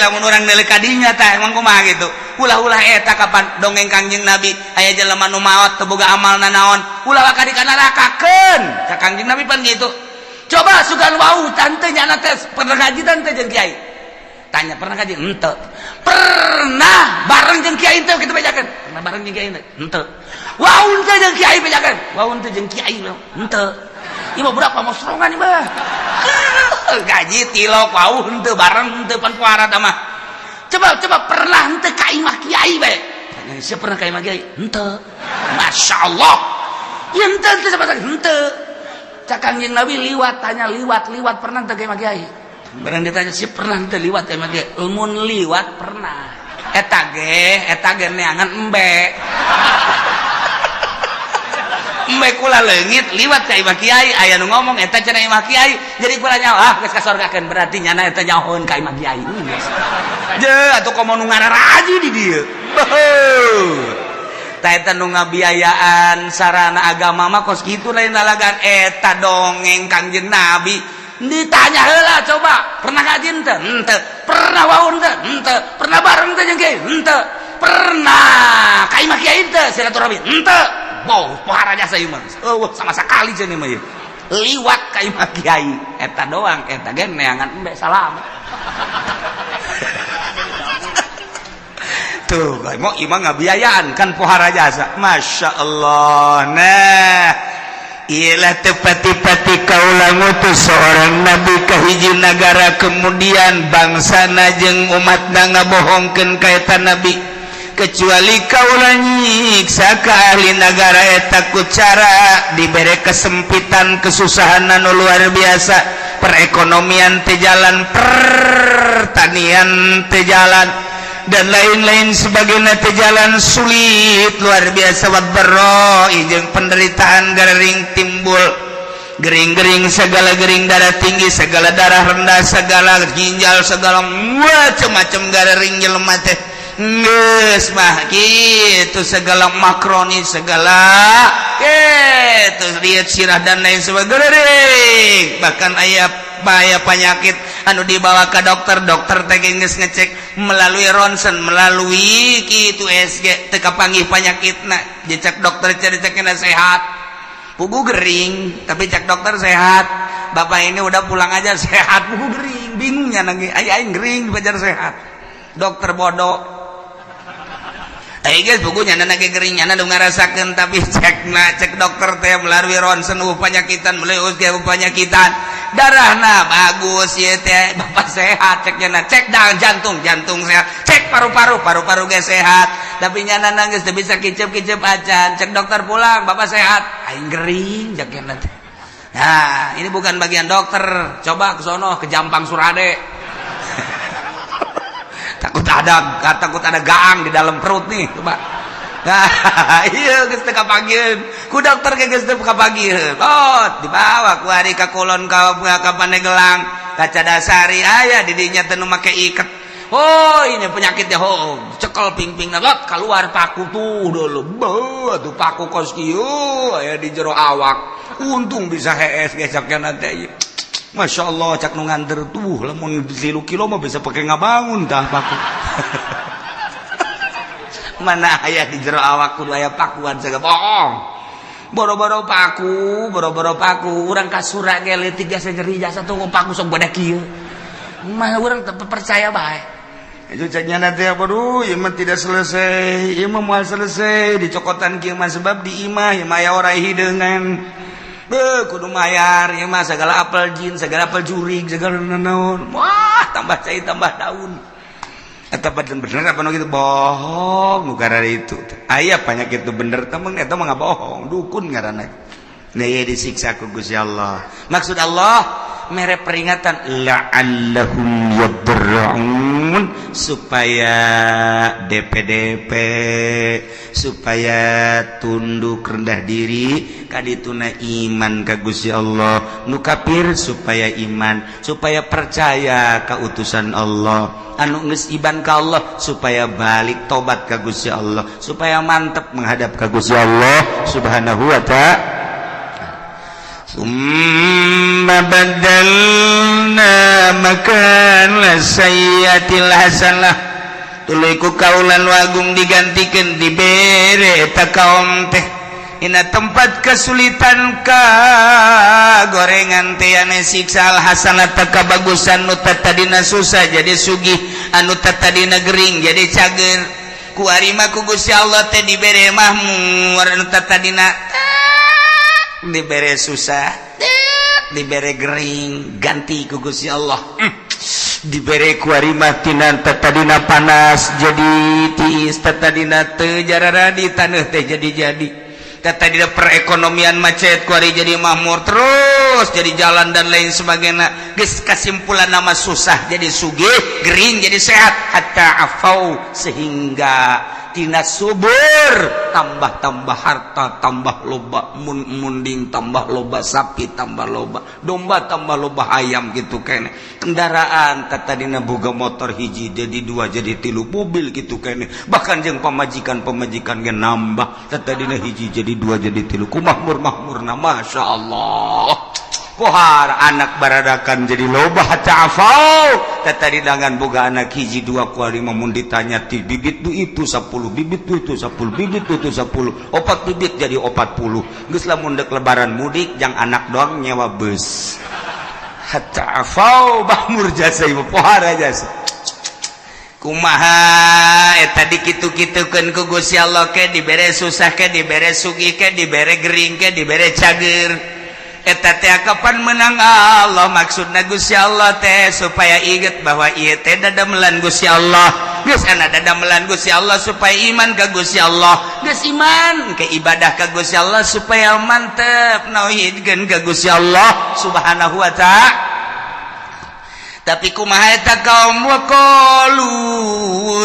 lamun urang neuleuh ka dinya tah emang kumaha gitu. Ulah-ulah eta kapan dongeng Kangjeng Nabi aya jelema nu maot teu boga amalna naon, ulah ka di ka nerakakeun. Cak Kangjeng Nabi pan gitu. Coba sugan wau tante nyana teh pernah ngaji tante jeung kiai. Tanya pernah ngaji? Henteu. Pernah bareng jeung kiai teu kitu bejakeun. Pernah bareng jeung kiai henteu. Wau teu jeung kiai bejakeun. Wau teu jeung kiai henteu. Ieu mah budak pamosrongan ieu mah. Gaji tilok wau henteu bareng henteu pan puara mah. Coba coba pernah henteu ka imah kiai bae. Tanya siapa pernah ka imah kiai? Henteu. Masya Allah. Ieu henteu henteu sama henteu. Cak Kangjeng Nabi liwat tanya liwat liwat pernah teu ka imah kiai? Barang ditanya sih pernah teu liwat ka imah kiai? Mun liwat pernah. Eta ge neangan embe. Embe kula leungit liwat ka imah kiai aya nu ngomong eta cenah imah kiai jadi kula nyaho ah geus kasorgakeun berarti nyana eta nyahoeun ka imah kiai. Je atuh komo nu ngararaji di dieu. Tah eta nu ngabiayaan sarana agama mah kos kitu lain lalagan eta dongeng Kangjeng Nabi. Ditanya heula coba, pernah ngaji henteu? Henteu. Pernah waun teu? Henteu. Pernah bareng teu jeung kiai? Henteu. Pernah ka imah kiai teu silaturahmi? Henteu. Wow, pohara jasa ieu mah. Eueuh sama sekali cenah mah ieu. Liwat ka imah kiai eta doang eta ge neangan embe salam. Tuh, mau imah ngabiayaan kan pohara jasa. Masya Allah. Nah, ialah tepati-pati kaula ngutus seorang nabi ka hiji nagara kemudian bangsana jeung umatna ngabohongkeun ka eta nabi. Kecuali kaula nyiksa ka ahli nagara eta ku cara dibere kesempitan kesusahan anu luar biasa, perekonomian teu jalan, pertanian teu jalan, dan lain-lain sebagainya teu jalan, sulit luar biasa, wadbarro jeung penderitaan gering timbul, gering-gering segala gering, darah tinggi segala, darah rendah segala, ginjal segala, macam-macam gering jelema teh geus mah kitu, segala makroni segala kitu, lihat sirah dan lain sebagainya. Bahkan aya bahaya penyakit anu dibawa ke dokter, dokter teh geus ngecek melalui ronsen, melalui kitu SG teu kapanggih penyakitna. Dicek dokter cari-cekna sehat, pugu gering, tapi cek dokter sehat, bapak ini udah pulang aja sehat, pugu gering, bingungnya nangis aya aing gering dipajar sehat, dokter bodoh. Eh guys, bukunya nyana ge gering, nyana nu ngarasakeun, tapi cek na cek dokter teh melalui ronsen penyakitan, melalui USG penyakitan, Darahna bagus ieu teh, bapak sehat cek nyana. Cek dah jantung, jantung sehat. Cek paru-paru, paru-paru ge sehat. Tapi nyana nangis teu bisa kicep-kicep acan. Cek dokter, pulang, bapak sehat. Aing gering cek nyana teh. Nah, ini bukan bagian dokter. Coba ke sono, ke Jampang Surade. Takut ada gaang di dalam perut nih, coba. Nah, iya geus teu kapanggiheun. Ku dokter ge geus teu kapanggiheun. Oh, dibawa ku ari ka kulon, ka Pandeglang, ka Cadasari, aya di dinya teh nu make iket. Oh, ini penyakitnya. Oh, cekel pingping lot keluar paku tuh dulu. Beuh, tuh paku kos kieu aya di jero awak. Untung bisa hees ge cak teh. Masya Allah, cak nu nganter tuh, lamun 3 kilo mah bisa pakai ngabangun tah paku. Mana aya di jero awak kudu aya pakuan segala bohong. Boro-boro paku, boro-boro paku, urang kasura ge leutik jasa nyeri jasa tuh paku sok badak kieu. Mah urang teu percaya bae. Itu caknya nanti apa, duh, ieu mah tidak selesai, ieu mah moal selesai dicokotan kieu mah, sebab di imah ieu mah aya orai hideungan. Beuh, kudu mayar ieu mah segala apel jin, segala apel jurig, segala naon. Wah, tambah cai tambah daun. Eta bener apa nu gitu bohong nu itu. Aya penyakit itu bener temen, eta mah bohong, dukun ngaranna. Nah, ieu disiksa ku Gusti Allah. Maksud Allah mere peringatan la'allahum yadarra'un, supaya DPDP, supaya tunduk rendah diri kadituna iman ka Gusti Allah. Nu kafir supaya iman, supaya percaya ka utusan Allah. Anu geus iman ka Allah supaya balik tobat ka Gusti Allah, supaya mantep menghadap ka Gusti Allah Subhanahu wa Ta'ala. ثم بدلنا مكان السيئة الحسنة, tuluy ku kaula nu agung digantikan, dibere eta kaum teh ina tempat kesulitan ka gorengan teh ane siksa, al hasanata kabagusan. Nu tadina susah jadi sugih, anu tadina gering jadi cager. Ku arima ku Gusti Allah teh dibere mahmur. Anu tadina dibere susah, dibere gering, ganti ku Gusti Allah. Dibere ku arima tina tadina panas jadi tiis, tadina teu jarara di taneuh teh jadi jadi, tadina perekonomian macet, kuari jadi makmur terus, jadi jalan dan lain sebagainya. Geus kasimpulan nama susah jadi sugih, gering jadi sehat, hatta afau, sehingga tina subur tambah-tambah, harta tambah loba, mun munding tambah loba, sapi tambah loba, domba tambah loba, ayam gitu kene, kendaraan tadina boga motor hiji jadi dua, jadi tilu, mobil gitu kene. Bahkan jeung pamajikan, pamajikan ge nambah, tadina hiji jadi dua, jadi tilu. Ku makmur makmurna, Masya Allah. Pohar anak baradakan jadi loba, hatta afau. Tadi dengan boga anak hiji dua, kuari mun ditanya ti bibit du itu 10 bibit, du itu 10 bibit, du itu 10, opat bibit jadi 40. Geus lamun dek lebaran mudik jang anak doang nyewa bus. Hatta afau, makmur jasa ibu, pohara jasa. Kumaha eta dikitu-kitukeun ku Gusti Allah, ke dibere susah, ke dibere sugih, ke dibere gering, ke dibere cager, eta teh kapan menang Allah? Maksudna Gusti Allah teh supaya inget bahwa ieu teh dadamelan Gusti Allah. Geus ana dadamelan Gusti Allah supaya iman ka Gusti Allah. Geus iman ke ibadah ka Gusti Allah, supaya mantep nauhidkeun ka Gusti Allah Subhanahu wa Ta'ala. Tapi kumaha eta kaum? Waqalu,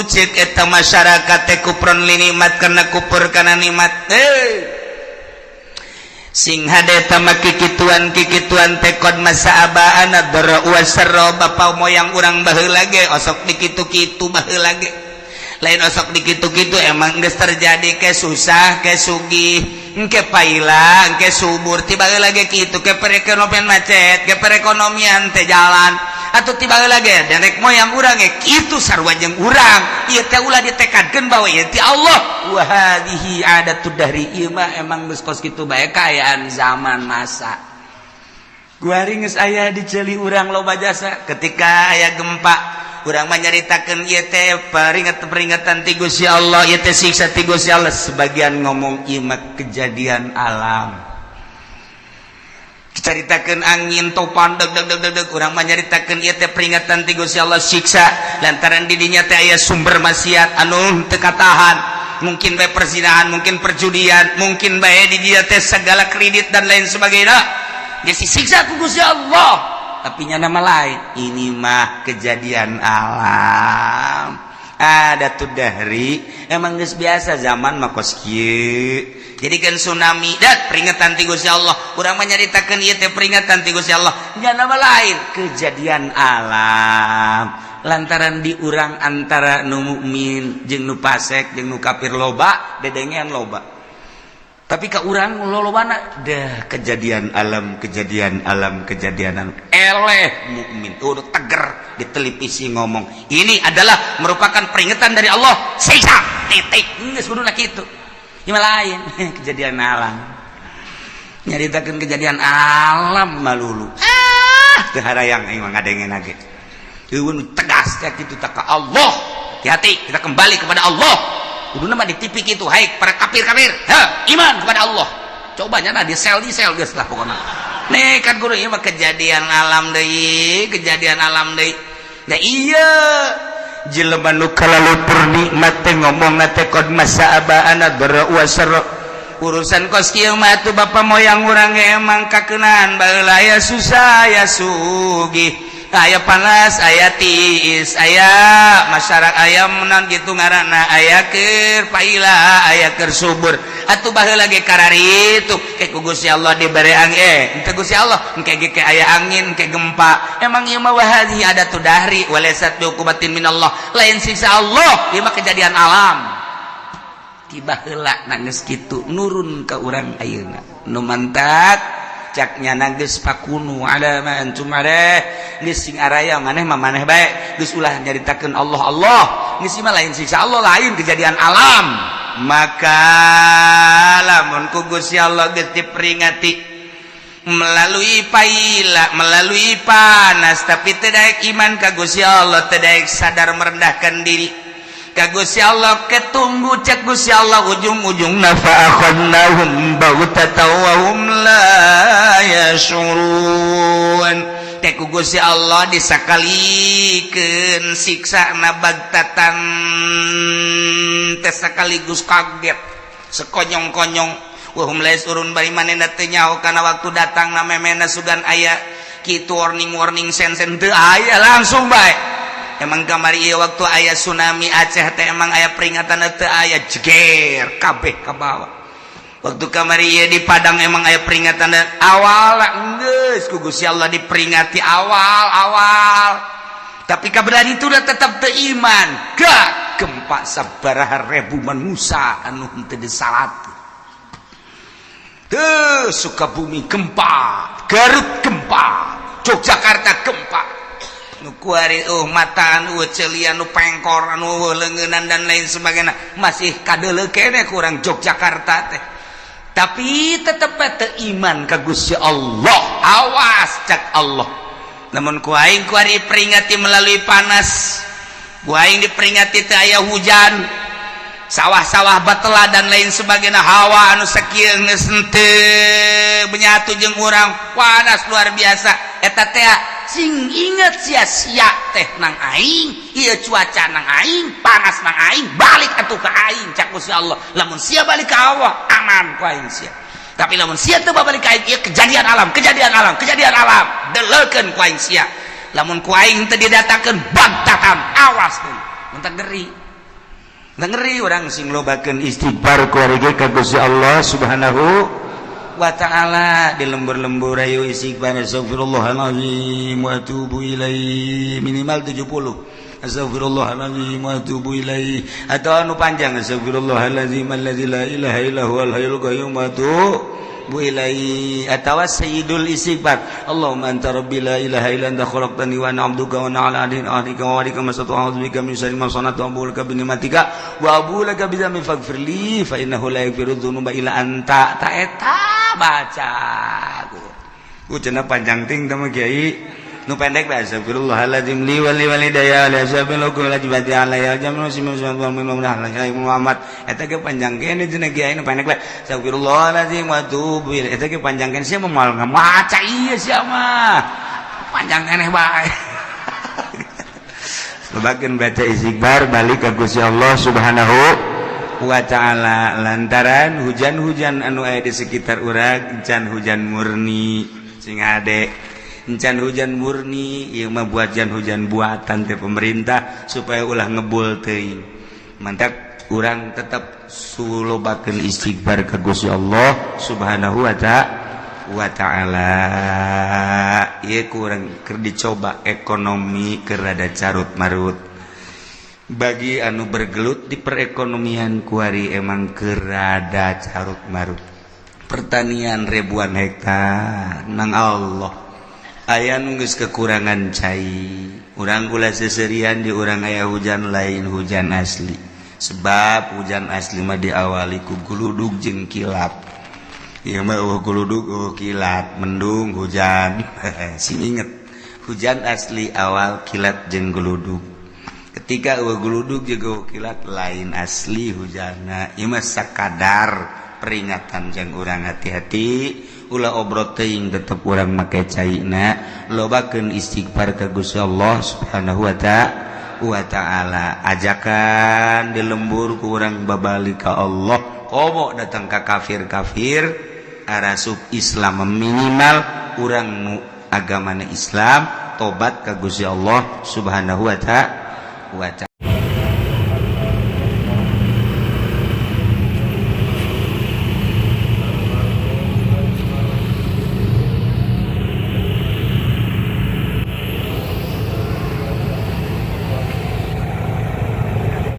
cek eta masyarakat teh, kufron li nikmat, karena kufur kana nikmat. Eh, sing hade tama kikituan kikituan teh qad massa abaana dharra wasarra, bapa moyang urang baheula ge osok dikitu-kitu baheula ge. Lain osok dikitu-kitu, emang geus terjadi, ke susah ke sugih, engke paila engke subur, tiba lagi kitu, ke perekonomian macet, ke perekonomian teh jalan, atau tiba lagi nenek moyang urang ge kitu, sarua jeung urang. Ieu teh ulah ditekadkeun bahwa ieu ti Allah. Wa hadhihi adatud dahri, ieu mah emang geus kos kitu bae kaayaan zaman masa. Kuari geus aya di ceuli urang loba jasa. Ketika aya gempa, urang mah nyaritakeun ieu teh peringatan-peringatan ti Gusti Allah, ieu teh siksa ti Gusti Allah. Sebagian ngomong ieu mah kejadian alam. Caritakeun angin topan deg deg deg deg deg, urang mah nyaritakeun ieu teh peringatan ti Gusti Allah, siksa lantaran di dinya teh aya sumber maksiat anu teu katahan, mungkin bae perzinahan, mungkin perjudian, mungkin bae di dinya teh segala kredit dan lain sebagainya, geus disiksa ku Gusti Allah. Tapi nya nama lain, ini mah kejadian alam, ada tuh dari emang geus biasa zaman mah kos kieu. Jadi kan tsunami dat peringatan ti Gusti Allah, urang mah nyaritakeun ieu teh peringatan ti Gusti Allah, nya nama lain kejadian alam lantaran di urang antara nu mukmin jeung nu fasik jeung nu kafir loba dedengean loba, tapi ka urang lolobana dah kejadian alam, kejadian alam, kejadian alam. Eleh mukmin udah teger di televisi ngomong ini adalah merupakan peringatan dari Allah, siksa, titik. Geus kudu kitu. Ieu lain kejadian alam, nyaritakeun kejadian alam malulu, ah teu harayang aing mah ngadengen ge. Eueun tegas kayak kitu tak ka Allah, hati-hati, kita kembali kepada Allah. Kuduna mah di TV kitu, hai para kafir-kafir, ha iman kepada Allah. Coba nya di sel, di sel geus lah pokokna. Nih kan guru, ieu mah kejadian alam deui, kejadian alam deui. Nah iya, jelema nu kalalupur nikmat teh ngomong teh qad massa abaana dharra wa sarra. Urusan kos kieu mah atuh bapa moyang urang ge emang kakeunaan baheula, aya susah aya sugih, aya panas aya tiis, aya masyarakat aya menan gitu ngaranna, aya keur paila aya keur subur. Atuh baheula ge kararitu ke ku Gusti Allah dibere angin, henteu Gusti Allah engke ge ke aya angin ke gempa. Emang ieu mah wahadhi ada tu dahri walaysat bi uqubatin minallah, lain siksa Allah, ieu mah kejadian alam tiba heula. Nangis kitu nurun ke urang ayeuna nu mantak caknya geus fakunu ala ma antum alaih, geus sing araya maneh mah maneh bae, geus ulah nyaritakeun Allah Allah, geus mah lain siksa Allah, lain kejadian alam. Maka lamun ku Gusti Allah geus diperingati melalui paila, melalui panas, tapi tidak iman ka Gusti Allah, tidak sadar merendahkan diri ka Gusti Allah, ketunggu cek Gusti Allah ujung-ujung fa akhadnahum baghtatan wa hum la yash'urun. Teh ku Gusti Allah disakalikeun siksa na bagtatan teh sekaligus kaget sekonyong-konyong, wa hum la yash'urun, bari manehna teu nyaho kana waktu datang na memena sugan aya kitu warning warning sen sen teu aya, langsung bae. Emang kamari ieu waktu aya tsunami Aceh teh emang aya peringatan teu aya, jeger kabeh ka bawah. Waktu kamari ieu di Padang emang aya peringatan awal, geus ku Gusti Allah diperingati awal awal, tapi kaberan itu udah tetap teu iman, gak gempa sabaraha ribu manusia anu henteu disalat. Tuh Sukabumi gempa, Garut gempa, Yogyakarta gempa, nu kuari mataan celian, nu pengkor anu leungeunnan dan lain sebagainya, masih kadeuleu kene kurang Yogyakarta teh, tapi tetep teu iman ka Gusti Allah. Awas cak Allah, namun ku aing kuari peringati melalui panas, ku aing diperingati teu aya hujan, sawah-sawah batela dan lain sebagainya, hawa anu sakieu geus henteu menyatu jeung urang, panas luar biasa. Eta teh sing inget sia-sia teh nang aing ieu, cuaca nang aing, panas nang aing, balik atuh ka aing cak Gusti Allah. Lamun sia balik ka Allah, aman ku aing sia, tapi lamun sia teu balik ka aing, ieu kejadian alam, kejadian alam, kejadian alam, deleukeun ku aing sia. Lamun ku aing teu didatangkeun bagtatan, awas tuh mun ngeri ngeri. Urang sing lobakeun istighfar kuari ka Gusti Allah Subhanahu wa ta'ala di lembur-lembur, ayo istighfar, astagfirullahalazim wa atubu ilaih, minimal 70, astagfirullahalazim wa atubu ilaih, atau anu panjang, astagfirullahalazim allazi la ilaha illa huwal hayyul qayyum wa atubu ilaih, atawa sayyidul istighfar, Allahumma anta rabbi la ilaha illa anta khalaqtani wa ana 'abduka wa ana 'ala ahdika wa wa'dika mastata'tu, a'udzu bika min syarri ma sana'tu, abu'u laka bi ni'matika wa abu'u laka bi dzambi, faghfir li fa innahu la yaghfiru dzunuba illa anta. Ta eta baca ku cenah panjang ting teh mah kiai. Nu pendek bae, astagfirullahaladzim li wali walidayya li ashabil hukum wajibati alayya jamu Muhammad. Eta ge panjang kene cenah kiai. Nu pendek bae, astagfirullahaladzim wa atubu ilaih. Eta ge panjang kene, sia moal ngamaca ieu, sia mah panjang keneh bae. Lobakeun baca istighfar, balik ka Gusti Allah Subhanahu wa ta'ala, lantaran hujan-hujan anu aya di sekitar urang encan hujan murni. Sing hade, encan hujan murni. Ieu mah buat hujan buatan teh pemerintah supaya ulah ngebul teuing. Mantap, urang tetap sulobakeun istighfar ka Gusti Allah Subhanahu wa ta'ala. Ieu kurang keur dicoba, ekonomi keur rada carut marut. Bagi anu bergelut di perekonomian kuari, emang keur rada carut marut. Pertanian ribuan hektar nang Allah aya nu geus kekurangan cai. Urang ulah seserian, di urang aya hujan, lain hujan asli, sebab hujan asli mah diawali ku guludug jeung kilat. Ieu mah euweuh guludug, euweuh kilat, mendung hujan. Sing inget, hujan asli awal kilat jeung guludug. Ketika euweuh guludug jeung euweuh kilat, lain asli hujanna. Ieu mah sakadar peringatan jang urang hati-hati, ulah obrot teuing, tetep urang make caina, lobakeun istighfar ka Gusti Allah Subhanahu wa ta'ala. Ajakan di lembur ku urang babalik ka Allah, komo datang ka kafir-kafir arasup Islam, minimal urang nu agamana Islam tobat ka Gusti Allah Subhanahu wa ta'ala.